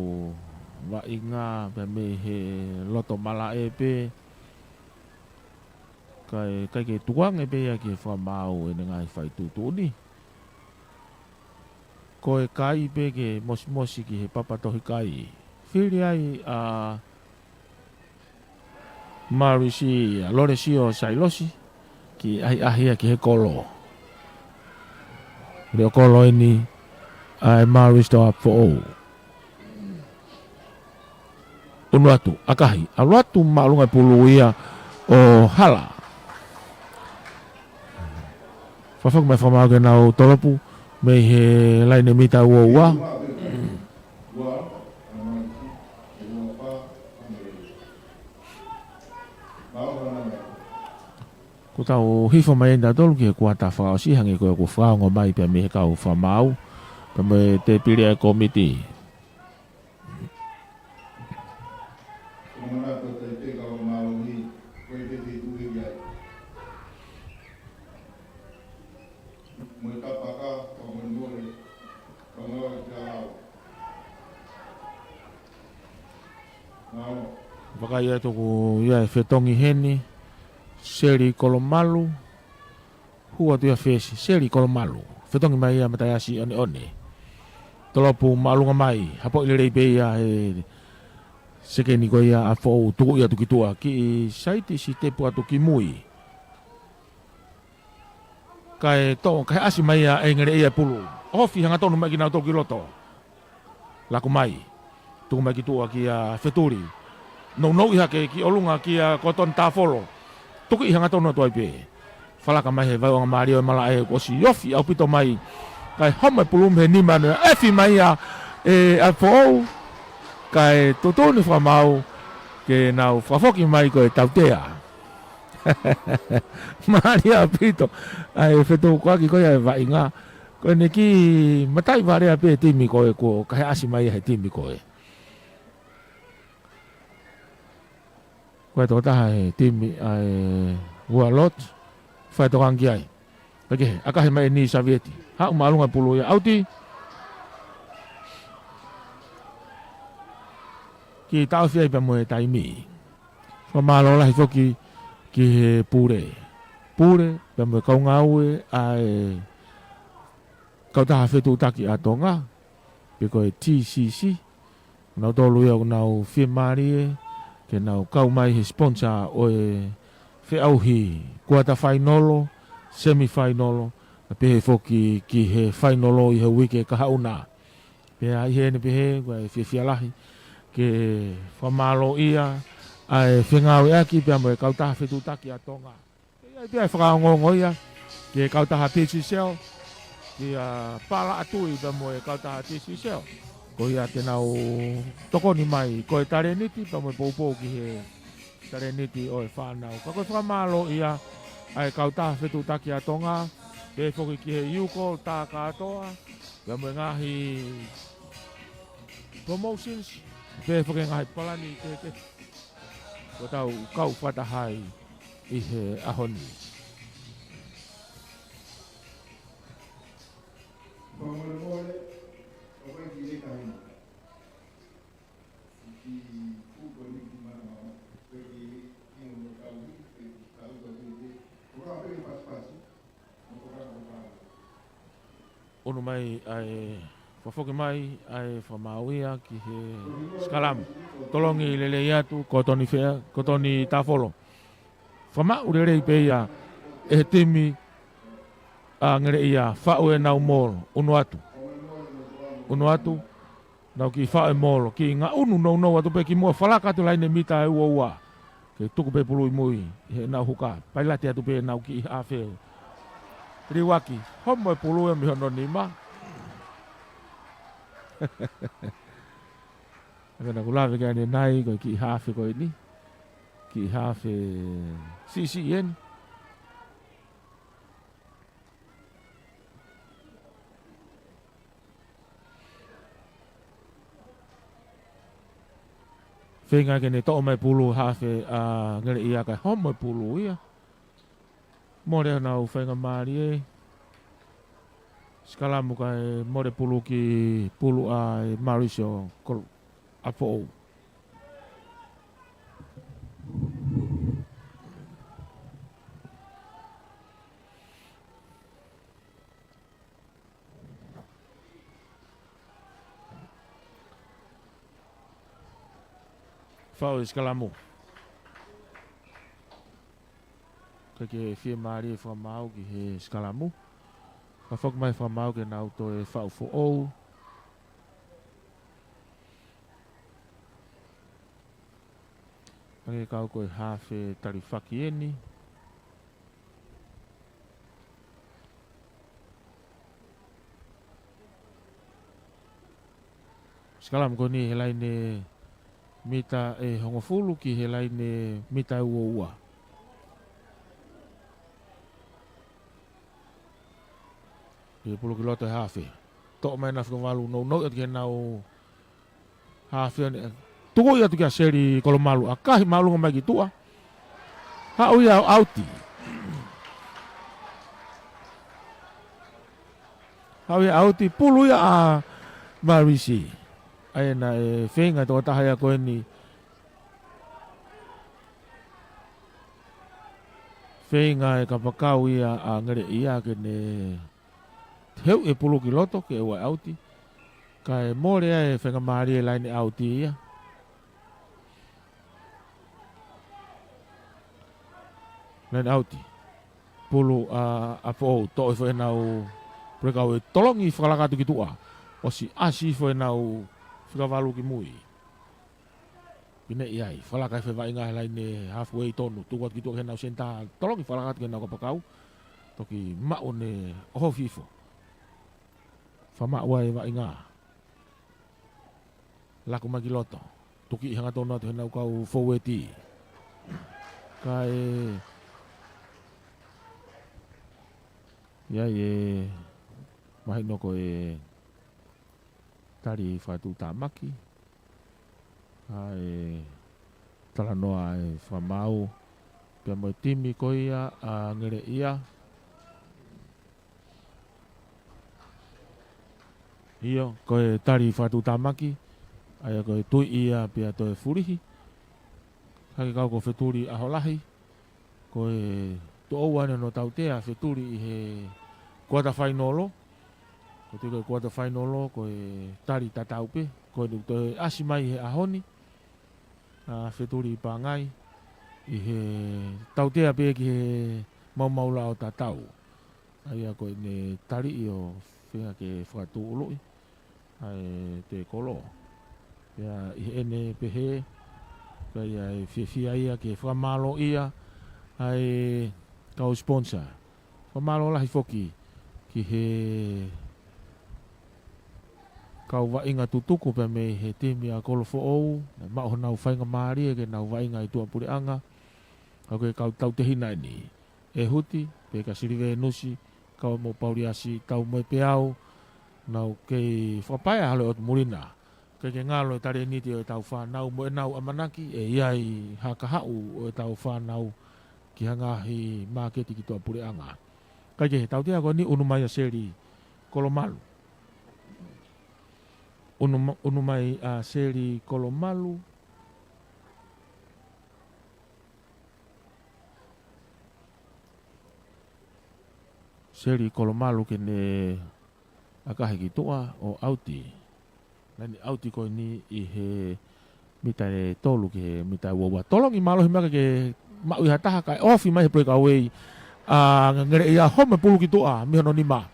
vaʻinga, pea mei he loto malaʻe pē. Kae, kae ʻikai ke tukuange pē ia ki he fakamaau ʻene ngaahi fai tuʻutuʻuni. Ko e kai pē ke mosimosi ki he papa tohi kai. Fili ai ʻa Marisi ʻa Lolesio Sailosi, kiʻi ʻahiʻahi ia ki he kolo. Leʻo kolo eni ʻa e Marisi Toafoʻou. ʻUnu atu, ʻakahi, ʻalu atu māʻolunga e pulu ia ʻo hala. Fakafoki mai fakamaau ki heʻenau tolopu, mei he laine mita ua ua. Kuo tau hifo mai eni tautolu ki he kuata fakaʻosi hangē ko ia kuo fakaongo mai pea mei he kau fakamaau, pea mo e tēpile ʻa e kōmiti. Vakai atu ko ia e fetongi heni, Seli Kolomalu, hū atu ia fesi, Seli Kolomalu. Fetongi mai ia Mataiasi ʻOneʻone. Tolopu māʻolunga mai, hapoʻi lelei pē ia he sekeni ko ia ʻa Foʻou, tukuʻi atu ki tuʻa, kiʻi saiti sitepu atu ki mui. Kae toʻo, kae ʻasi mai ia ʻe Ngeleʻia e pulu. ʻOhofi hangatonu mai kinautolu ki loto. Laku mai. Tuku mai ki tuʻa kia Fetuli. Nounou ʻi hake ki ʻolunga kia Kotoni Tafolo. Tukuʻi hangatonu atu ai pē. Falaka mai he vaeuʻanga mālie ʻo e malaʻe kuo ʻosi ofi ʻaupito mai. Kae homa e pulu mei he nima noa. ʻEfi mai ia ʻe ʻa Foʻou. Kae tuʻutuʻuni fakamaau ke nau fakafoki mai ko e tautea. Mālie ʻaupito. ʻA e fetukuaki ko ia e vaʻinga. Ko ʻene kiʻi mataʻi varea pē timi ko ē kuo kahe ʻasi mai he timi ko ē. Ko e tokotaha he timi ʻa e Warlord, fai tokanga ki ai. Kaikehe, ʻakahi mai ʻe Savieti. Haʻu māʻolunga pulu ia ʻauti. Kiʻi taʻofi ai pea mo e taimi. Fakamālō lahi foki ki he pule. Pule, pea mo e kau ngāue ʻa e kautaha fetuʻutaki ʻa Tonga, pe ko e T C C. Nautolu ia ʻoku nau fiemālie ke nau kau mai he sponsor ʻo e feʻauhi kuata fainolo, semi fainolo, pea pehē foki ki he fainolo ʻi he uike kahaʻu na. Pea ʻi heʻene pehē, ko e fiefia lahi ke fakamālōʻia ʻa e fengāueʻaki pea mo e kautaha fetuʻutaki ʻa Tonga. ʻE ʻi ai pē ʻa e fakaongoongo ia ki he kautaha T C Cell, ki a Pala Atui pea mo e kautaha T C Cell. Ko ia te nau tokoni mai, ko e talēniti pea mo e poupou ki he talēniti ʻo e fānau. Ka ko e fakamālō ia ʻa e kautaha fetuʻutaki ʻa Tonga, pehē foki ki he Yuko tā kātoa, pea mo e ngaahi promotions, pehē foki ngaahi palani kehekehe. Ko ʻetau kau fakataha ʻi he ʻaho ni. ʻUnu mai ʻa e, fakafoki mai ʻa e fakamaau ia ki he sikalamu. Tolongi lelei atu, ko Toni Fea, ko Toni Tafolo. Fakamaʻu lelei pē ia ʻe he timi ʻa Ngeleʻia, faʻu ʻenau molo, ʻunu atu. ʻUnu atu, nau kiʻi faʻu e molo, kiʻi ngaʻunu nounou atu pē kimuʻa, falaka atu laine mita ʻe ua ua. Ke tuku pē pulu ʻi mui, heʻenau huka. Pailate atu pē ʻenau kiʻi hafe. Liuaki, homo e pulu ia mei hono nima. Hangē naʻa ku lave ki ai ʻanenai, ko e kiʻi hafe ko eni. Kiʻi hafe siʻisiʻi eni. Feinga ke ne toʻo mai pulu hafe ʻa Ngeleʻia kae homo e pulu ia. Mole ʻenau faingamālie. Sikalamu kae mole pulu ki pulu ʻa e Mauricio Kol-, ʻApifoʻou. Faʻu e sikalamu. Kae ke fiemālie fakamaau ki he sikalamu. Ka foki mai fakamaau ke nau toe faʻu foʻou. Hangē kau ko e hafe talifaki eni. Sikalamu ko eni he laine mita ʻe hongofulu ki he laine mita ʻe ua ua. ʻI he pulu ki loto e hafe. Toʻo mai ʻenau fika valu nounou atu ki heʻenau hafe ʻo ne tuku ia atu kia Seli Kolomalu, ʻakahi māʻolunga mai ki tuʻa. Haʻu ia ʻo ʻauti. Haʻu ia ʻauti, pulu ia ʻa Marisi. ʻA ia naʻe feinga e tokotaha ia ko eni. Feinga e kapakau ia ʻa Ngeleʻia ke ne heuʻi e pulu ki loto ke ʻoua ʻe ʻauti. Kae mole ai e faingamālie laine ʻauti ia. Laine ʻauti. Pulu ʻa, ʻa Foʻou, toʻo hifo ʻenau pulekau ʻe tolongi fakalaka atu ki tuʻa. ʻOsi ʻasi hifo ʻenau fika valu ki mui. Pine ʻi ai, fakalaka hifo e vaʻinga he laine halfway tonu, tuku atu ki tuʻa ki heʻenau senitā, tolongi fakalaka atu ki heʻenau kapakau, toki maʻu ʻene ʻohofi hifo. Fakamaʻu ai e vaʻinga. Laku mai ki loto, tukiʻi hangatonu atu heʻenau kau foueti. Kae ʻi ai e Mahino ko e tali fakatuʻutāmaki ʻa e talanoa ʻa e fakamaau pea mo e timi ko ia ʻa Ngeleʻia. ʻIo, ko e tali fakatuʻutāmaki, ʻa ia ko e tui ia pea toe fulihi. Hake kau ko Fetuli ʻAholahi, ko e toʻo ua ʻene hono tautea Fetuli ʻi he kuata fainolo. Ko e tui ko e kuata fainolo, ko e tali tatau pē, ko e toe ʻasi mai he ʻaho ni ʻa Fetuli ʻi Pangai, ʻi he tautea pē ki he maumau lao tatau. ʻA ia ko ʻene tali ʻo feinga ke fakatūʻuluʻi ʻa e tēkolo. Pea ʻi heʻene pehē, ka ʻi ai e fiefia ia ke fakamālōʻia ʻa e kau sponsor. Fakamālō lahi foki ki he kau vaʻinga tutuku pea mei he timi ʻa Kolofoʻou, naʻe maʻu honau faingamālie ke nau vaʻinga ʻi tuʻapuleʻanga. Ka ko e kau tautehina eni, ʻEhuti, pea kia Silivenusi, kau mo Pauliasi, Taumoepeau, nau kei fakapaea hale ʻo Tumulina. Ke ke ngalo e talēniti ʻo ʻetau fānau mo ʻenau ʻamanaki ʻe ʻi ai ha kahaʻu ʻo ʻetau fānau ki ha ngaahi māketi ki tuʻapuleʻanga. Kae kehe, tautea ko eni ʻunu mai ʻa Seli Kolomalu. ʻUnu ma-, ʻunu mai ʻa Seli Kolomalu. Seli Kolomalu ke ne ʻakahi ki tuʻa ʻo ʻauti. Laine ʻauti ko eni ʻi he mita ʻe tolu ki he mita ʻe ua ua. Tolongi mālohi mai ke maʻu ʻi ha taha kae ofi mai he breakaway ʻa Ngeleʻia, homo e pulu ki tuʻa mei hono nima.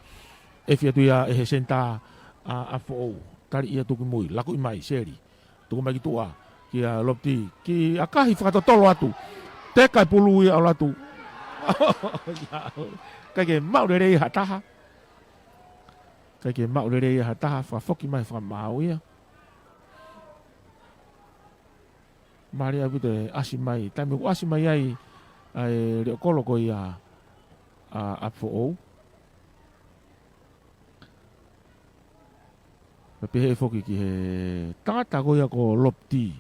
ʻEfi atu ia ʻe he senitā ʻa, ʻa Foʻou. Tali ia tuku ki mui. Lakuʻi mai, Seli. Tuku mai ki tuʻa kia Lopeti, ke ʻakahi fakatotolo atu. Teka e pulu ia ʻo ʻalu atu. ʻIkai ke maʻu lelei ha taha. ʻIkai ke maʻu lelei ha taha, fakafoki mai fakamaau ia. Mālie ʻaupito e ʻasi mai, taimi ʻoku ʻasi mai ai ʻa e leʻo kolo ko ia ʻa, ʻa Foʻou. Pea pehē foki ki he tangata ko ia ko Lopeti.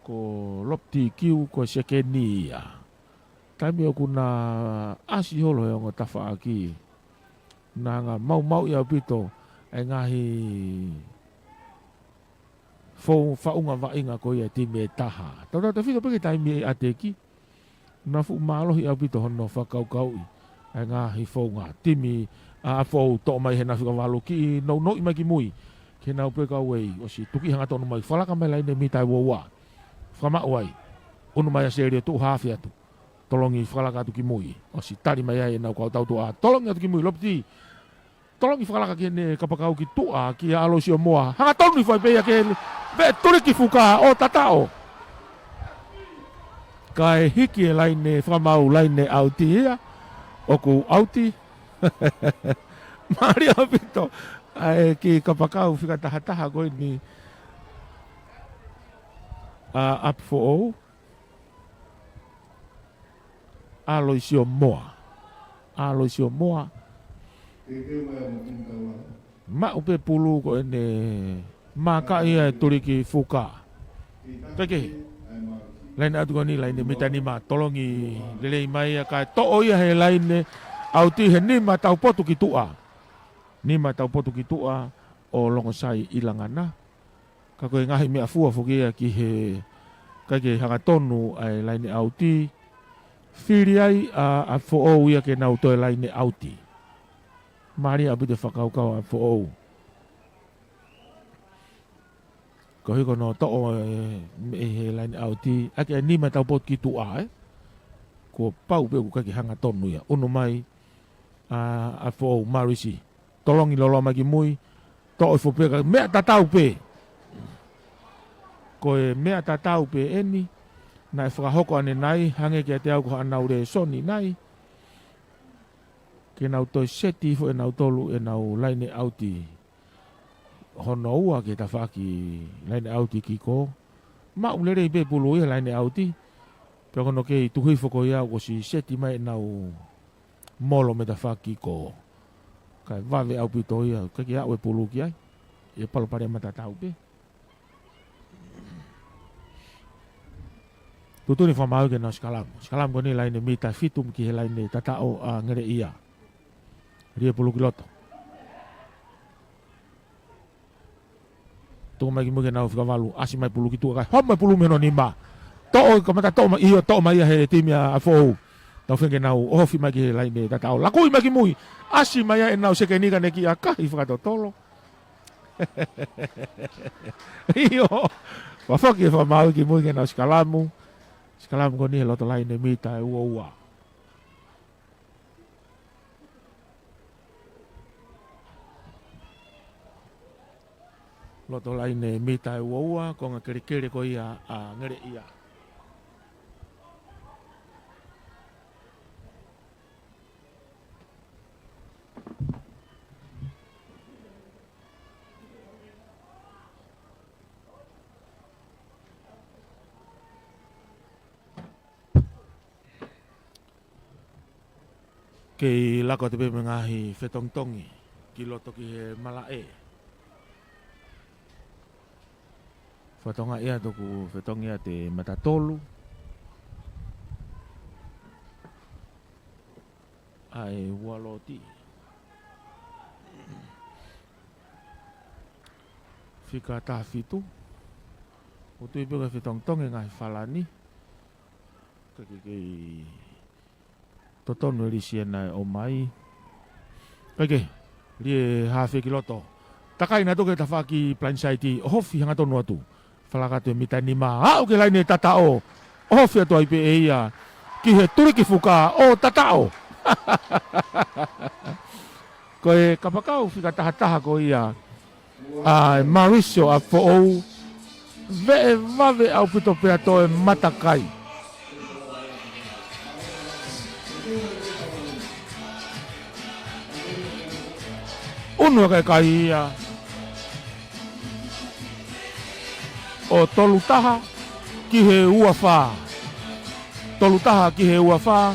Ko Lopeti Kiu ko e sekeni ia. Taimi ʻoku na ʻasi holo he ongo tafaʻaki, na hanga maumauʻi ʻaupito e ngaahi fou-, faʻunga vaʻinga ko ia timi ʻe taha. Tautautefito pē ki he taimi ʻa e ʻateki. Na fuʻu mālohi ʻaupito hono fakakaukauʻi ʻa e ngaahi founga. Timi ʻa, ʻa Foʻou toʻo mai he nafu ka valu ki nounou mai ki mui. Ke nau peka uei, ʻosi tuki hangatonu mai, fakalaka mai laine mita ʻe ua ua. Fakamaʻu ai. ʻUnu mai ʻa Seli ʻo tuʻu haafe atu. Tolongi fakalaka atu ki mui. ʻOsi tali mai ai ʻenau kau tautuʻa. Tolongi atu ki mui, Lopeti. Tolongi fakalaka ki heʻene kapakau ki tuʻa, kia ʻAloisio Moa. Hangatonu ʻi fai pē ia ke veʻe tuliki fuka ʻo tataʻo. Kae hiki e laine fakamaau, laine ʻauti ia. ʻOku ʻauti. Mālie ʻaupito ʻa e kiʻi kapakau fika taha taha ko eni ʻa, ʻa Foʻou. ʻAloisio Moa. ʻAloisio Moa. Maʻu pē pulu ko ʻene maka ia e tuliki fuka. Peke. Laine atu ko eni, laine mita nima, tolongi lelei mai ia kae toʻo ia he laine ʻauti he nima taupotu ki tuʻa. Nima taupotu ki tuʻa ʻo Longosai ʻi Langana. Ka ko e ngaahi meʻa fua foki ia ki he ʻikai ke hangatonu ʻa e laine ʻauti. Fili ai ʻa, ʻa Foʻou ia ke nau toe laine ʻauti. Mālie ʻaupito e fakakaukau ʻa Foʻou. Koeʻuhi ko hono toʻo e meʻa he laine ʻauti, ʻaki e nima taupotu ki tuʻa, ē. Kuo pau pē ʻoku ʻikai ke hangatonu ia. ʻUnu mai ʻa, ʻa Foʻou, Marisi. Tolongi loloa mai ki mui. Toʻo e fo peka, meʻa tatau pē. Ko e meʻa tatau pē eni, naʻe fakahoko ʻanenai, hangē kiate au ko haʻanau lēsoni nai. Ke nau toe seti hifo ʻe nautolu ʻenau laine ʻauti. Hono ua ki he tafaʻaki laine ʻauti kiko. Maʻu lelei pē pulu ia laine ʻauti. Pea ko hono kei tuku hifo ko ia kuo ʻosi seti mai ʻenau molo mei he tafaʻaki kiko. Kae vave ʻaupito ia, ʻikai ke aʻu e pulu ki ai. ʻE palopalema tatau pē. Tuʻutuʻuni fakamaau ke nau sikalamu. Sikalamu ko eni laine mita fitu ki he laine tataʻo ʻa Ngeleʻia. Lie pulu ki loto. Tuku mai ki mui ke nau fika valu, ʻasi mai pulu ki tuʻa kae hoko mai pulu mei hono nima. Toʻo, kamata toʻo mai, ʻio toʻo mai ia he timi ʻa Foʻou. Tau feinga ke nau ʻohofi mai ki he laine tataʻo. Lakuʻi mai ki mui. ʻAsi mai ia ʻenau sekeni kae ʻikai ke ʻakahi fakatotolo. ʻIo. Fakafoki e fakamaau ki mui ke nau sikalamu. Sikalamu ko eni he loto laine mita ʻe ua ua. Loto laine mita ʻe ua ua, konga kelekele ko ia ʻa Ngeleʻia. Kei laka atu pē mo e ngaahi fetongitongi ki loto ki he malaʻe. Fatongia ia toku fetongi ia te mata tolu. ʻA e ua loti. Fika taha fitu. ʻOku tui pē ko e fetongitongi ngaahi falani. Ka ke kei totonu e lisi ʻe naʻe ʻomai. Kae kehe, lie hafe ki loto. Takai naʻa toki tafaʻaki blindside, ʻohofi hangatonu atu. Falaka atu e mita nima, aʻu ki he laine tataʻo. ʻOhofi atu ai pē ʻe ia. Ki he tuliki fuka ʻo tataʻo. Ko e kapakau fika taha taha ko ia ʻa e Mauricio ʻa Foʻou, veʻe vave ʻaupito pea toe matakai. ʻUnu ʻa e kakai ia ʻo tolu taha ki he ua fā. Tolu taha ki he ua fā.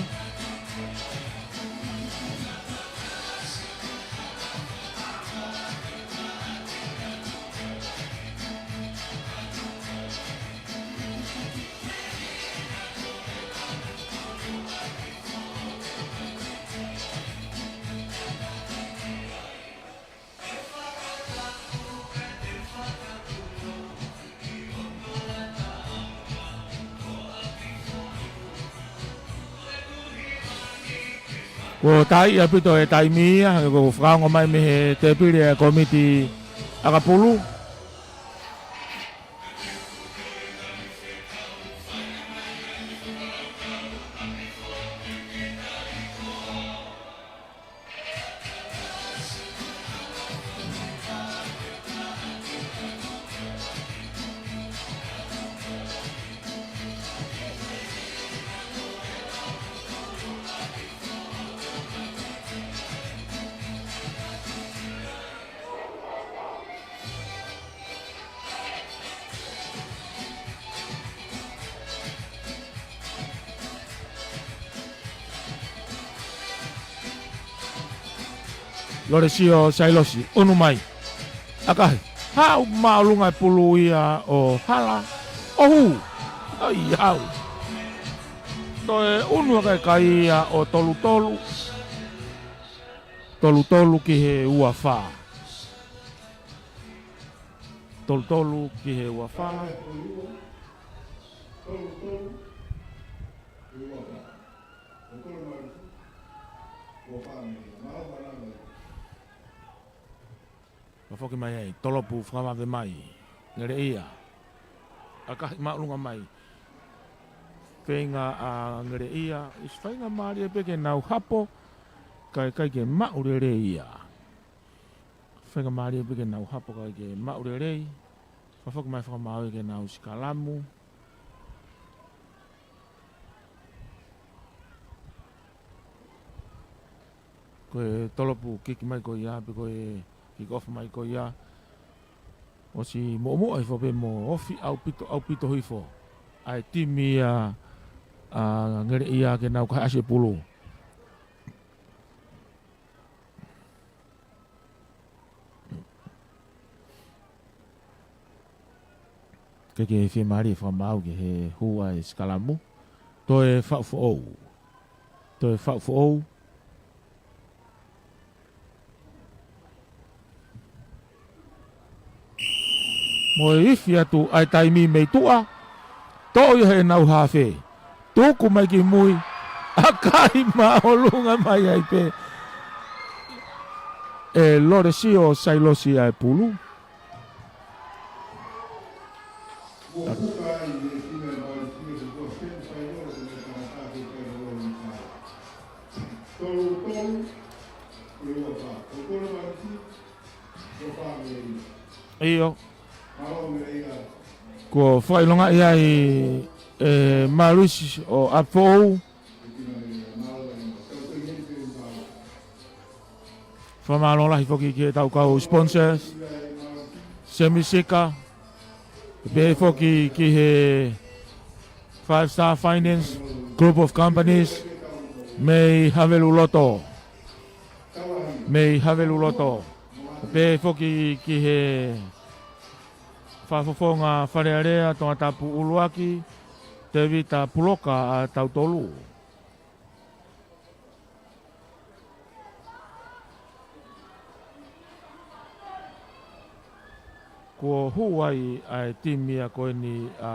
Kuo taaʻi ʻaupito e taimi ia, he kuo fakaongo mai mei he tēpile ʻa e kōmiti ʻakapulu. Lolesio Sailosi, ʻunu mai. ʻAkahi, haʻu māʻolunga e pulu ia ʻo hala, ʻo hū. ʻAi, haʻu. Toe ʻunu ʻa e kakai ia ʻo tolu tolu. Tolu tolu ki he ua fā. Tolu tolu ki he ua fā. Ka foki mai ai, tolopu fakavave mai. Ngeleʻia. ʻAkahi māʻolunga mai. Feinga ʻa Ngeleʻia, ʻosi faingamālie pē ke nau hapo, kae ʻikai ke maʻu lelei ia. Faingamālie pē ke nau hapo kae ʻikai ke maʻu lelei. Fakafoki mai fakamaau ke nau sikalamu. Ko e tolopu kiki mai ko ia, pe ko e kick off mai ko ia. ʻOsi muʻomuʻa hifo pē mo ofi ʻaupito, ʻaupito hifo. ʻA e timi ia ʻa Ngeleʻia ke nau kaihaʻasi e pulu. Ke ke fiemālie fakamaau ki he hū ʻa e sikalamu. Toe faʻu foʻou. Toe faʻu foʻou. Mo e ifi atu ʻa e taimi mei tuʻa. Toʻo ia he ʻenau hafe. Tuku mai ki mui. ʻAkahi māʻolunga mai ai pē ʻe Lolesio Sailosi ʻa e pulu. ʻIo. Kuo fakaʻilongaʻi ai ʻe Malusi ʻo ʻApifoʻou. Fakamālō lahi foki ki heʻetau kau sponsors, Semisika, pehē foki ki he Five Star Finance Group of Companies, mei Haveluloto. Mei Haveluloto. Pehē foki ki he fakafofonga Fale Alea Tongatapu ʻUluaki, Tevita Puloka ʻa tautolu. Kuo hū ai ʻa e timi ia ko eni ʻa